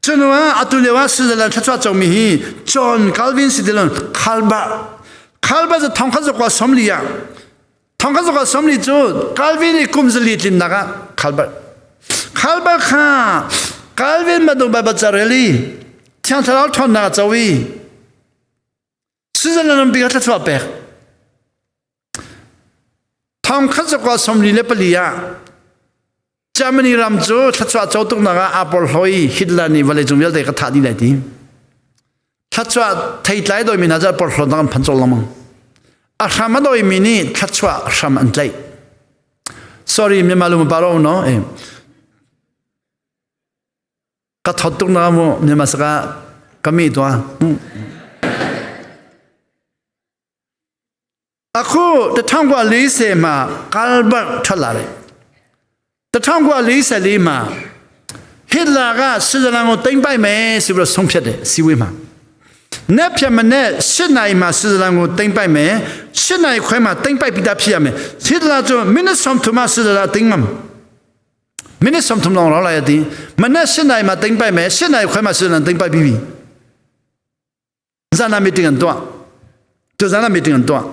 Cunu ah atu lio ah Switzerland thluachuah comi hi John Calvin si ti lo Khalba Khalba cu thong khat zakua sawmli ah thong khat zakua sawmli cu Calvin i kum zali tlinnak ah Khalba Khalba kha Calvin bantuk Bible carel i Thiang Thlarau ṭhawnnak a co i Switzerland rampi kha thluachuah pek Thong khat zakua 44 ah Germany ram cu thluachuah co tuknak ah aa porhlaw i Hitler nih vawleicung vialte ka thah dih lai ti. Thluachuah theitlai dawimi hna cu porhlawtnak an phan colh lengmang. A hram a dawimi nih thluachuah hram an tlaih. Sorry, Myanmar lung pa ro no. Eh. Ka thot tuk na mu Myanmar saka kami tua. Akhu 1940 မှာကာလဘတ်ထွက်လာတယ်1944မှာဟစ်လာကဆွစ်ဇာလန်ကိုတိမ့်ပိုက်မယ်ဆိုပြီးတော့ဆုံးဖြတ်တယ်အစည်းအဝေးမှာနက်ဖြန်မနေ့၈နာရီမှာဆွစ်ဇာလန်ကိုတိမ့်ပိုက်မယ်၈နာရီခွဲမှာတိမ့်ပိုက်ပြီးသားဖြစ်ရမယ်ဟစ်လာကျမိနစ်ဆောင်ထမဆွစ်ဇာလန်တိမ့်မှာမိနစ်ဆောင်ထမလောင်လာရသည်မနေ့၈နာရီမှာတိမ့်ပိုက်မယ်၈နာရီခွဲမှာဆွစ်ဇာလန်တိမ့်ပိုက်ပြီးပြီ ဇာနာမီတင်န်တော့ကျဇာနာမီတင်န်တော့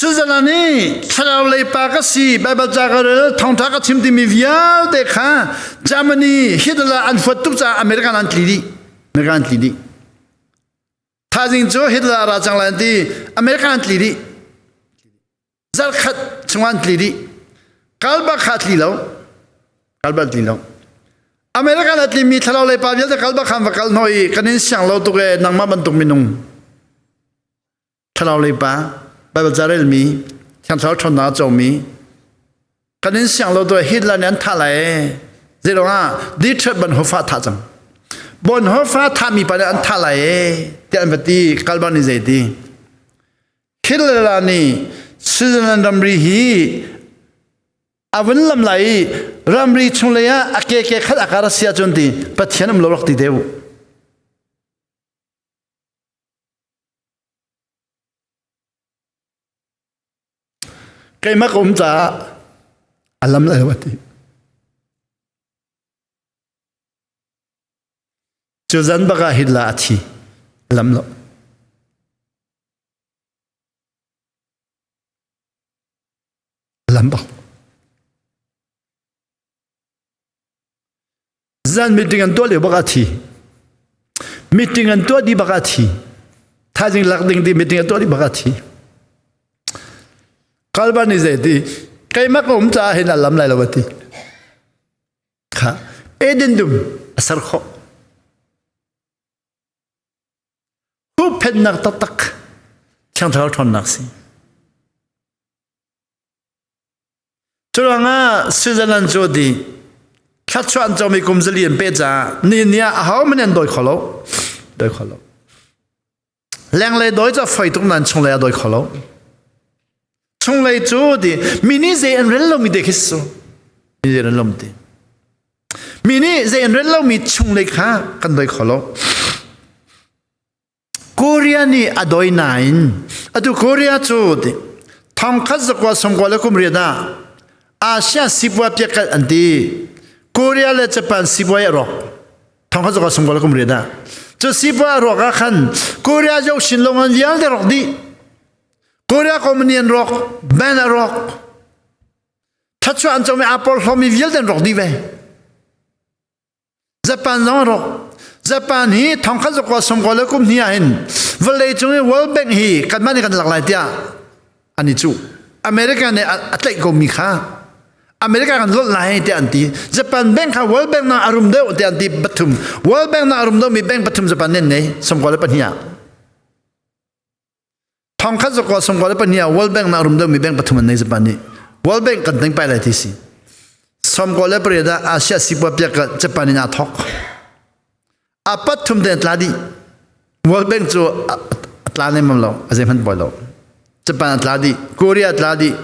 ဆွစ်ဇာလန်นี่ทราเลยปากสีไบเบิลจากเรทองทากชิมติมีวิลเดค่ะเยอรมนีฮิตเลอร์อันฟตุกจากอเมริกันอันตลีดีอเมริกันอันตลีดีท่าจริงจูฮิตเลอร์ราจังลันตีอเมริกันอันตลีดี zarkhat chung an tli dih kalba kha tli lo kalba tli lo America la tlimi thlarau lei pa vialte kalba khan va kal hnoi kan in siang lo tuk e nangmah bantuk minung thlarau lei pa Bible carel mi thiang thlarau ṭhawnnak a comi kan in siang lo tuk Hitler nih an thah lai zeiruang ah Dietrich Bonhoeffer thah cang Bonhoeffer thahmi pa nih an thah lai tiah an va ti kalba nih zei ti Hitler nih Switzerland ramri hi a vun lam lai i ramri chunglei ah a ke ke khat a kar a si ahcun ti Pathian um lo rak ti deuh. Keimah ka um caah a lam lai lo a ti. Cu zan bak ah Hitler a thi. Lam lo. Lam bak. Zan meeting an tuah lio bak a thi. Meeting an tuah dih bak a thi. Thaizing lak ding ti meeting an tuah dih bak a thi. Kalban nih zei ti keimah ka um caah hin a lam lai lo a ti. Kha Eden dum a ser khawh. Huhphenhnak taktak Thiang Thlarau ṭhawnnak si. Curuangah Switzerland cu di thluachuah an comi kum zali an peh caah ni ni ah ahohmanh an dawi kho lo. Dawi kho lo. Lenglei dawi cu a foi tuk nain chunglei a dawi kho lo. Chunglei cu ti mi nih zei an rel lomi te khi su. Mi zei an rel lomi te. Mi nih zei an rel lomi chunglei kha kan dawi kho lo. Korea nih a doi nain atu Korea cu thongkhat zakua songkua le kum riat ah Asia sipuai piakat an ti. Korea le Japan sipuai a rawk. Thongkhat zakua songkua le kum riat ah. Cu sipuai a rawk ah khan Korea yoshin long an vialte rawk dih. Korea company an rawk, ban a rawk. Thluachuah an comi aa porhlawmi vialte an rawk dih ve. Japan zong a rawk. Japan hi thongkhat zakua sawmkua le kum hnih ah hin vawlei cung i World Bank hi kanmah nih kan lak lai tiah an i cuh. America nih a tlaih ko mi kha America kan lawlh lai tiah an ti. Japan bank kha World Bank nak a rum deuh tiah an ti pathum. World Bank nak a rum deuh mi bank pathum Japan nih an nei 92 ah. Thongkhat zakua 92 ah World Bank nak rum deuhmi bank pathum an nei Japan nih. World Bank kan teng pai lai ti si. 98 ah Asia sipuai piak ka Japan in aa thok. A pathum te tla dih. World Bank cu a tla nem lo, a zei hmanh poi lo. Japan a tla dih, Korea a tla dih.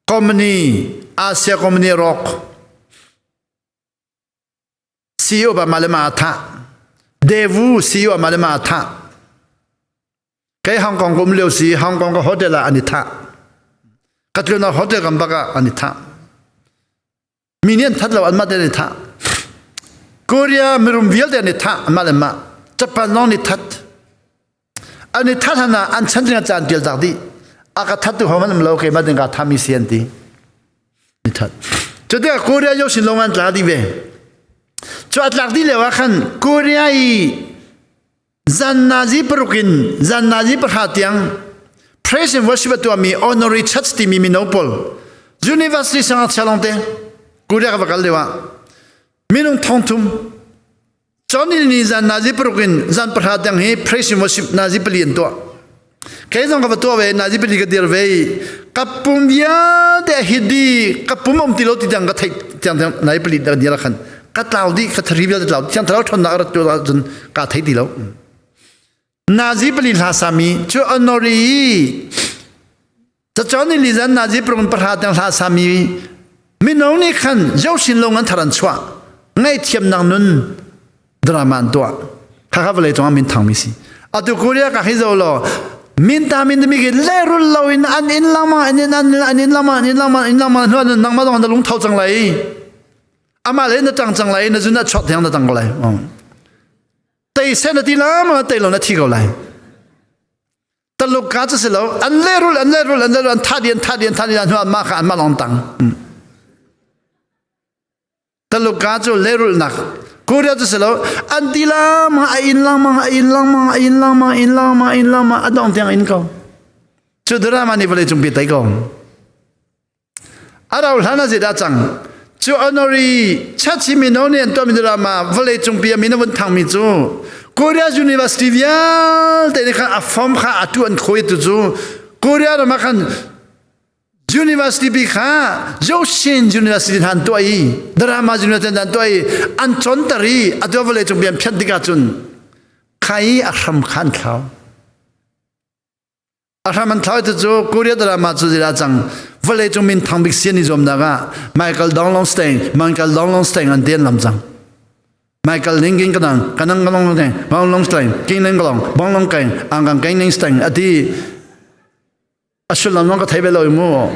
Company, Asia company rock. CEO ba mah le mah thah. Devu CEO mah le mah thah. Kei Hong Kong ka um lio si Hong Kong ka hotel ah an i thah. Ka tlun ah hotel kan bak ah an i thah. Mi nih an that lo anmah te an i thah. Korea mirum vialte an i thah anmah le mah. Japan lawng nih that. An i that hlan ah an chan ding ah caan tial tak dih. A ka that tu ho man um lo keimah ding ka thami si an ti. Ni that. Cutikah Korea yo sin lawng an tla dih ve. Cu a tlak dih lio ah khan Korea i zan nazi paruk in zan nazi pahra tiang praise and worship a tuahmi honorary church timi mino pawl university sangakchia lawngte Korea ka va kal lio ah minung thong thum Cawni ni zan nazi paruk in zan pahra tiang hi praise and worship nazi pali an tuah. Kei zong ka va tuah ve nazi pali ka dir ve i ka pum vialte a hit di ka pum um ti lo ti tiang ka theih tiang tiang nazi pali ka dir khan ka tlau di ka thari vialte tlau thiang thlarau ṭhawnnak a rat tu ahcun ka thei ti lo. Nazi pali hla sami cu honori Cacon ni lizan nazi paruk pahra tiang hla sami mino nih khan zosin lo ngan thar an chuah ngaihthiamnak nun drama an tuah khakha vawlei cungah min thangmi si atu Korea ka hi zo law min ta min mi ki le rul lo in an in langmang an in an an in langmang an in langmang in langmang hnu an nangmah zong na lung tho cang lai amah le na tang cang lai na zun na chot hiang na tang ko lai tei seh na ti la ma tei lo na thi ko lai taluk ka cu si lo an lehrul an lehrul an lehrul an tha di an tha di an tha di hnu an mah kha an mah lawng tang taluk ka cu lehrul nak Korea cu si lo an ti la ma a in lang ma a in lang ma a in lang ma in lang ma in lang ma a dong tiang in ko cu drama nih vawlei cung pi tai ko A rau hlan ah zeidah cang? Cu honorary church mino nih an tuahmi drama vawlei cungpi ah min a vun thangmi cu Korea University vialte nih khan a form kha atu an khawi tu cu Korea ram ah khan University bi kha Joshin University hna an tuah i drama University hna an tuah i an cawnter i atu vawlei cungpi an phianh tikah cun kha i a hram kha an thlau. A hram an thlai cu Korea drama cu zeidah cang vawlei cung min thang bik sian i zuamnak ah Michael Donglongstein Michael Donglongstein an ti an lam cang. Michael ning king kanang kanang kanong keng Bong Long Stein king ning kalong Bong Long keng ang kang keng ning Stein ati. A sullam zong ka thei ve lo mu.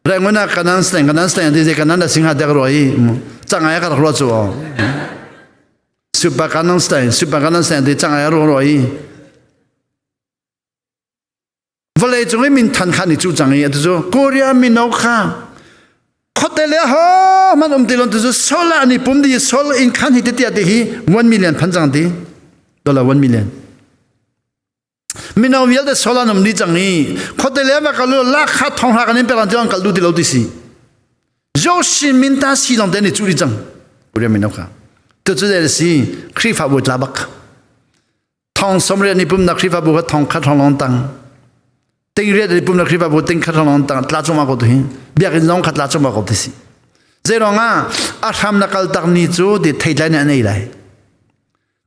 Rangoon ah kanan slang kanan slang ti kanan da singha dek ro hi mu. Changai ka rak ruat cu. Super kanan slang super kanan slang ti changai ro ro hi. Vawlei cung i min than kha ni cu cang i atu cu Korea mino kha khote le ho man um ti lon tu cu sol ah ni pum di sol in khan hi ti tia ti hi 1 million phan cang ti dollar 1 million mino vialte sol an um ni cang i khote le ma kalu la kha thong ha kan in peran ti kal du ti lo ti si Joshin min ta si long te ni chu ri cang Korea mino kha tu cu si Khrihfabu tla bak Thong 80 ni pumnak Khrihfabu kha thong khat hrawng tang. Ting riat ni pumnak Khrihfabu ting khat hrawng tang tla cungah ko tu hi. Biakinn zong khat tla cungah ko ti si. Zei ruangah a hram na kal tak ni cu ti theitlai nih an ei lai.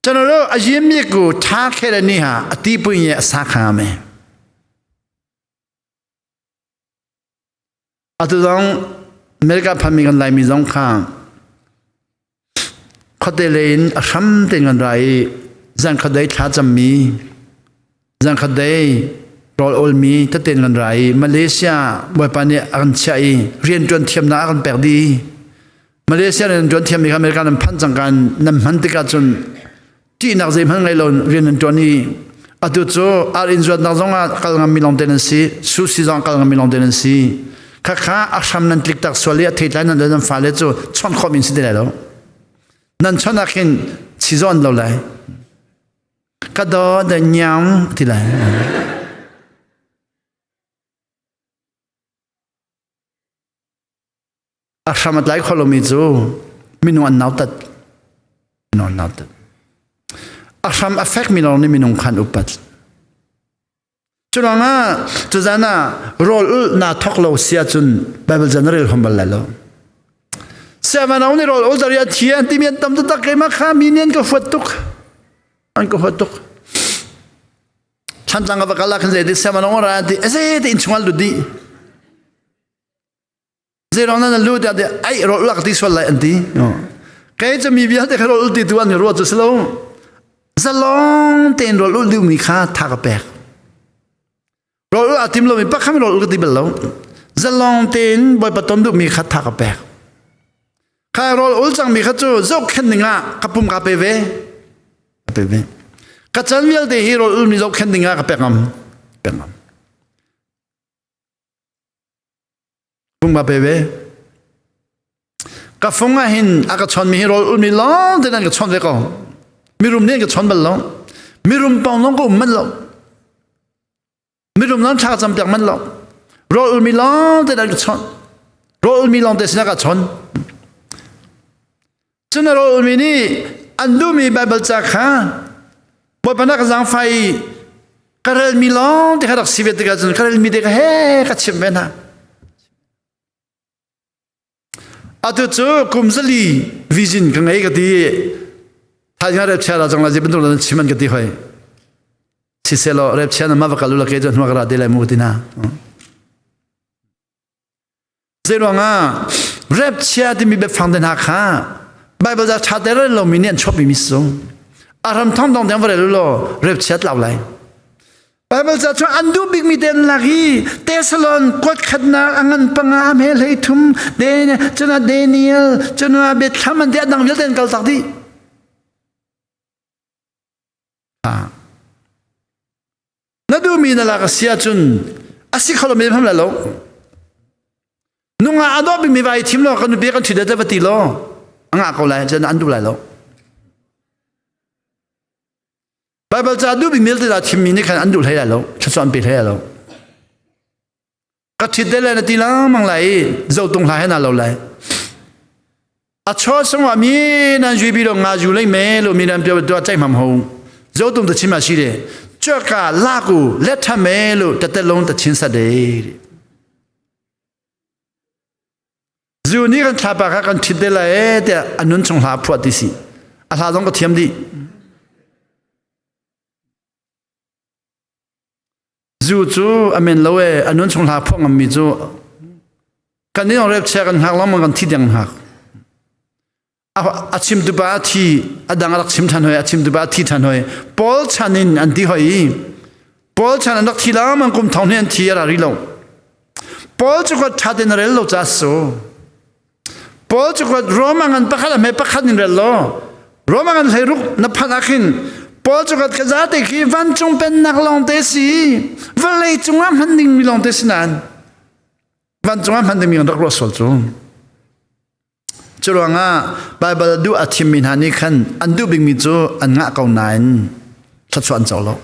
Chanalo a yim mi ku tha khele ni ha a ti pui ye a sa kha me. Atu zong America phanmi kan Laimi zong kha khuate lei in a hram tein kan ra i zan khat dei thla cammi zan khat dei rawl awlmi tete kan ra i Malaysia Bawipa nih a kan chiah i rianṭuan thiamnak a kan pek dih. Malaysia rian ṭuan thiammi kha America nan phanh cang kan nan hman tikah cun ṭihnak zeihmanh ngei lo rian nan ṭuan i atu cu ar inn zuatnak zong ah kal ngammi lawng te nan si sushi zong kal ngammi lawng te nan si khakha a hram nan tlik tak sual i a theitlai nan nan fale cu chawnh khawh min si ti lai lo nan chawnh ah khin chi zawn lo lai ka do da nyam ti lai A hram a tlai kho lomi cu minung an nautat. Minung an nautat. A hram a fekmi lawng nih minung kha an upat. Curuangah cuzan ah rawl ulh naa thok lo si ahcun Bible ca na rel hom bal lai lo. Siamanau nih rawl ul dari a thi an timi an tam taktak keimah kha mi nih an ka huat tuk. An ka huat tuk. Thantlang ka va kal ah khan zei ti siamanau ra an ti eze ti innchung an lut dih. Zeirong nan lu tiah ti ai rawl lak ti sual lai an ti. Kei cu mi vialte kha rawl ti tu an i ruat cu si lo. Zalong tein rawl ul duhmi kha tha ka pek. Rawl ul a tim lomi pakhat rawl ul ka ti bal lo. Zalong tein Bawipa ton duhmi kha tha ka pek. Kha rawl ul cangmi kha cu zohkhenh ning ah ka pum ka pe ve. Ka pe ve. Ka can vialte hi rawl ulmi zohkhenh ding ah ka pek ngam. Pek ngam. Pum ka pe ve. Ka fung ah hin a ka chawnmi hi rawl ulmi lawng te nan ka chawn ve ko. Mirum nih an ka chawn bal lo. Mirum pawng lawng ka um manh lo. Mirum lawng thla ka cam piak manh lo. Rawl ulmi lawng te nan ka chawn. Rawl ulmi lawng te sinah ka chawn. Cun a rawl ulmi nih an duhmi Baibal ca kha Bawipa na ka zaangfah i ka relmi lawng te kha rak si ve tikah cun ka relmi te kha he ka chimh ve hna. Atu cu kum 4 vision ka ngei ka ti thaizing rep chia ra cang la zi bantuk nan chim an ka ti hoi. Siselaw rep chia na ma va kal u la ke cu hnuak ra te lai mu ti na. Zeiruangah rep chia timi biafang te hna kha Bible ca ṭha te rel lomi nih an chuahpi mi si a ram thong dong tiang va rel u law rep chia tlau lai. Bible ca cu an duh bikmi te an lak i Thessalon kuat khatnak a ngan panga a hme hlei thum cun Daniel cun Biathlam an ti a dang vialte an kal tak dih. Na duhmi na lak a si ahcun a si kho lomi hmang lai lo. Nungak a dawh bikmi va i thim law kan nupi kan ṭhit te va ti law a ngah ko lai cun an duh lai lo. Baibal ca duh bikmi te dah thimmi nih khan an duh hlei lai lo, thluachuah an pe hlei lai lo. Ka ṭhit te lai na ti lengmang lai i zotung hla he na lo lai. A chaw sungah mi nan zui bi lo nga zu lei me lo mi nan pio tua chai mam ho zotum ta chim a si de chaka laku let tha me lo ta te long ta chin sa de zu ni kan thla pa kha kan thit de la e te anun chung hla phuat ti si a hla zong ka thiam di Zu cu a men lo e a nun chung hla phuah ngammi cu kan nih rep chia kan hngak lengmang kan thi deng hngak. A chim tu pa a thi a dang a rak chim than hoi a chim tu pa a thi than hoi Paul chan in an ti hoi i. Paul chan an rak thi lengmang kum thong hnih an thi a ra rih lo. Paul cu khat ṭha tein a rel lo ca so. Paul cu khat Roma ngan pakhat a hme pakhat in rel lo. Roma ngan hleiruk na phanh ah khin Paul cu khat ka zate khi vancung pennak lawng te si. Vawlei cungah hman dingmi lawng te si nain vancung ah hman dingmi kan rak ruah sual cu. Curuangah Baibal duh a thimmi hna nih khan an duh bikmi cu an ngah ko nain thluachuah an co lo.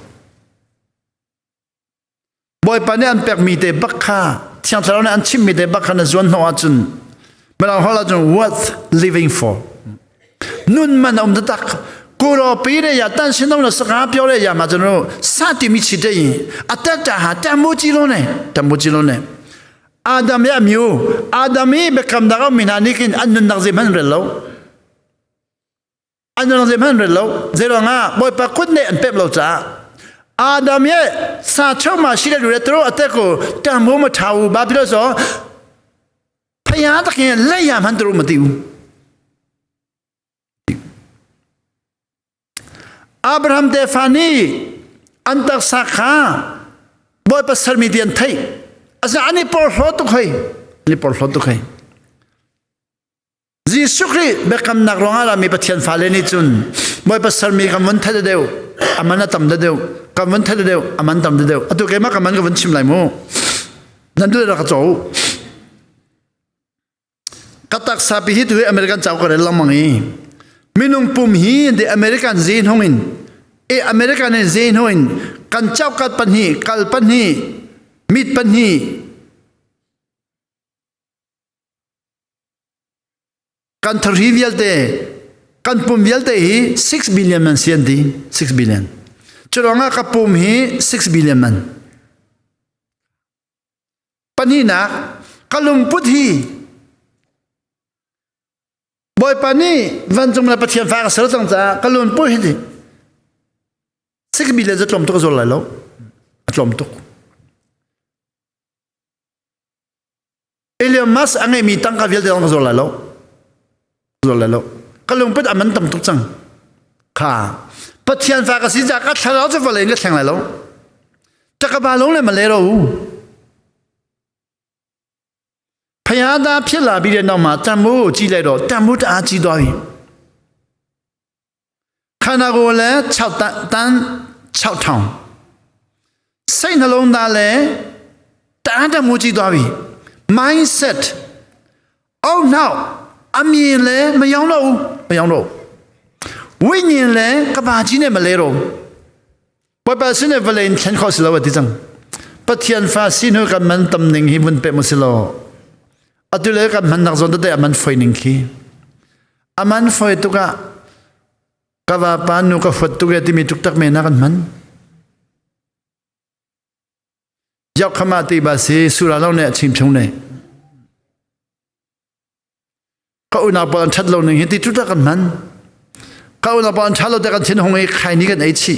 Bawipa nih an pekmi te bak kha Thiang Thlarau nih an chimmi te bak kha na zuan hnawh ahcun Mirang holh ahcun worth living for. Nun man a um taktak. Kuro pi re ya tan sin no saka pyo re ya ma chun sa ti mi chi te a ta ta ha ta mo chi lo ne ta mo chi lo ne Adam ya miu Adam i biakam dak mi hna nih khin an nunnak zei hmanh rel lo an nunnak zei hmanh rel lo zeiruangah Bawipa kut nih an pek lo caah Adam ye sa choma shi le le tro ate ko tamu ma thau ba bilo so phaya takin leya man tru ma tiu Abraham tefa nih an taksa kha Bawipa sermi ti an theih. Asinain an i porhlaw tuk hoi. An i porhlaw tuk hoi. Jesuh Khrih biakamnak ruangah rami Pathian fale nih cun Bawipa sermi kan vun theih deuh, a man a tam deuh, kan vun theih deuh, a man tam deuh. Atu keimah ka man ka vun chim lai mu. Nan duh rak ka caw. Ka taksa pi hi tu hi American cauk ka rel lengmang i minung pum hi the American zinhung in e American in zinhung in kan caukat pahnih kal pahnih mit pahnih kan thari vialte kan pum vialte hi 6 billion man si an ti 6 billion curuangah ka pum hi 6 billion man Pahnihnak, ka lungput hi Bawipa nih vancung le Pathian fa ka ser cang caah ka lungput hi ti sikbi le tlawm tuk a zual lai lo a tlawm tuk Elon Musk a ngeimi tangka vialte zong ka zual lai lo zual lai lo ka lungput a man tam tuk cang kha Pathian fa ka si caah ka thlarau cu vawlei in ka thleng lai lo Takaba long le male ro ဖယားသားဖြစ်လာပြီးတဲ့နောက်မှာတန်မိုးကိုကြည့်လိုက်တော့တန်မိုးတအားကြီးသွားပြီခန္ဓာကိုယ်လည်း6တန်းတန်း6ထောင်စိတ်နှလုံးသားလည်းတအားတန်မိုးကြီးသွားပြီ mindset အောက်နောက်အမြင်လည်းမယောင်းတော့ဘူးမယောင်းတော့ဝိညာဉ်လည်းကဘာကြီးနဲ့မလဲတော့ ဘိုပါစနေဗလင်ချန်ခေါစလောတိဇံပထယန်ဖာစီနုကမန်တမ်နင်းဟိဝန်ပေမစလောအတူလေကမန်နက်ဇွန်တဲ့ အမန်ဖိုင်နင်းခီအမန်ဖိုင်တုကကဘာပန်နုကဖတ်တုကတိမီတုကတက်မေနာကန်မန်ရောက်ခမတိပါစေဆူလာလောက်နဲ့အချိန်ဖြုံးနေကဥနာပန်ချက်လုံးနေဟတိတုတကန်မန်ကဥနာပန်ချက်လို့တကန်ချင်းဟောငေခိုင်နိကန်အိချီ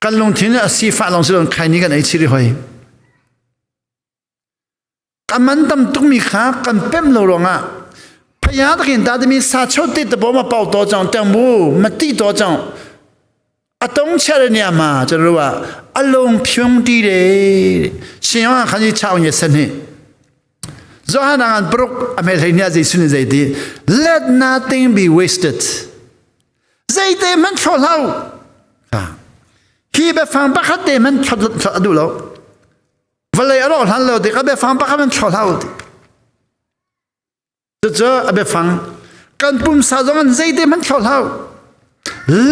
ကန်လုံထင်းအစီဖာလောင်စလုံးခိုင်နိကန်အိချီရိဟို ကမန်တမ်တုမီခါကန်ပမ်လောရောငါဖယားတခင်တာသမီစာချုပ်တဲ့တဘောမပေါတော့ကြောင့်တန်ဘူးမတိတော့ကြောင့်အတုံးချက်တဲ့နေရာမှာကျွန်တော်တို့ကအလုံးဖြုံးတီးတယ်ရှင်ယောဟန်ခန်းကြီး6ငယ်7နှစ်ဇောဟန်ငန်ပရုအမေလိညဇေဆုနေစေတီ let nothing be wasted ဇိတေမန်ချောလောက်ဟာဟီဘဖန်ဘခတ်တေမန်ချောဒူလော vawlei a rawh hlan lo tik a biafang pakhat in chuah hlah u ti. Cucu a biafang kan pumsa zong in zeite hmanh thlawh hlah u.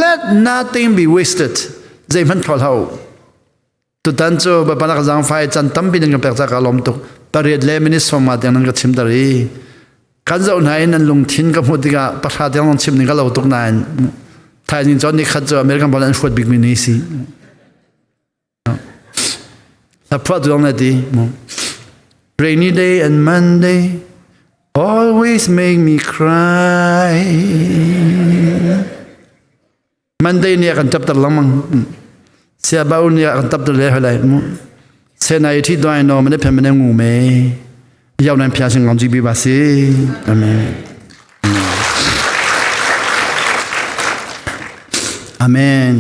Let nothing be wasted. Zei hmanh thlawh hlah u. Tutan cu Bawipa na ka zaangfai can tampi nan ka pek ca ka lawm tuk. Pariat le minute sawma tiang nan ka chim ter i kan zoh hna in nan lungthin ka hmuh tikah pahra tiang zong chim ning ka lo tuk nain thaizing cun ni khat cu American ball an hruat bikmi ni si. Hlaphuah tu na ti. Rainy day and Monday always make me cry. Monday ni kan chapter lengmang. Sia ba un ni kan chapter le halai mu. Se nai thi doi no mane phe mane ngu me. Yau nan phia sing ngam ji bi ba si. Amen. Amen.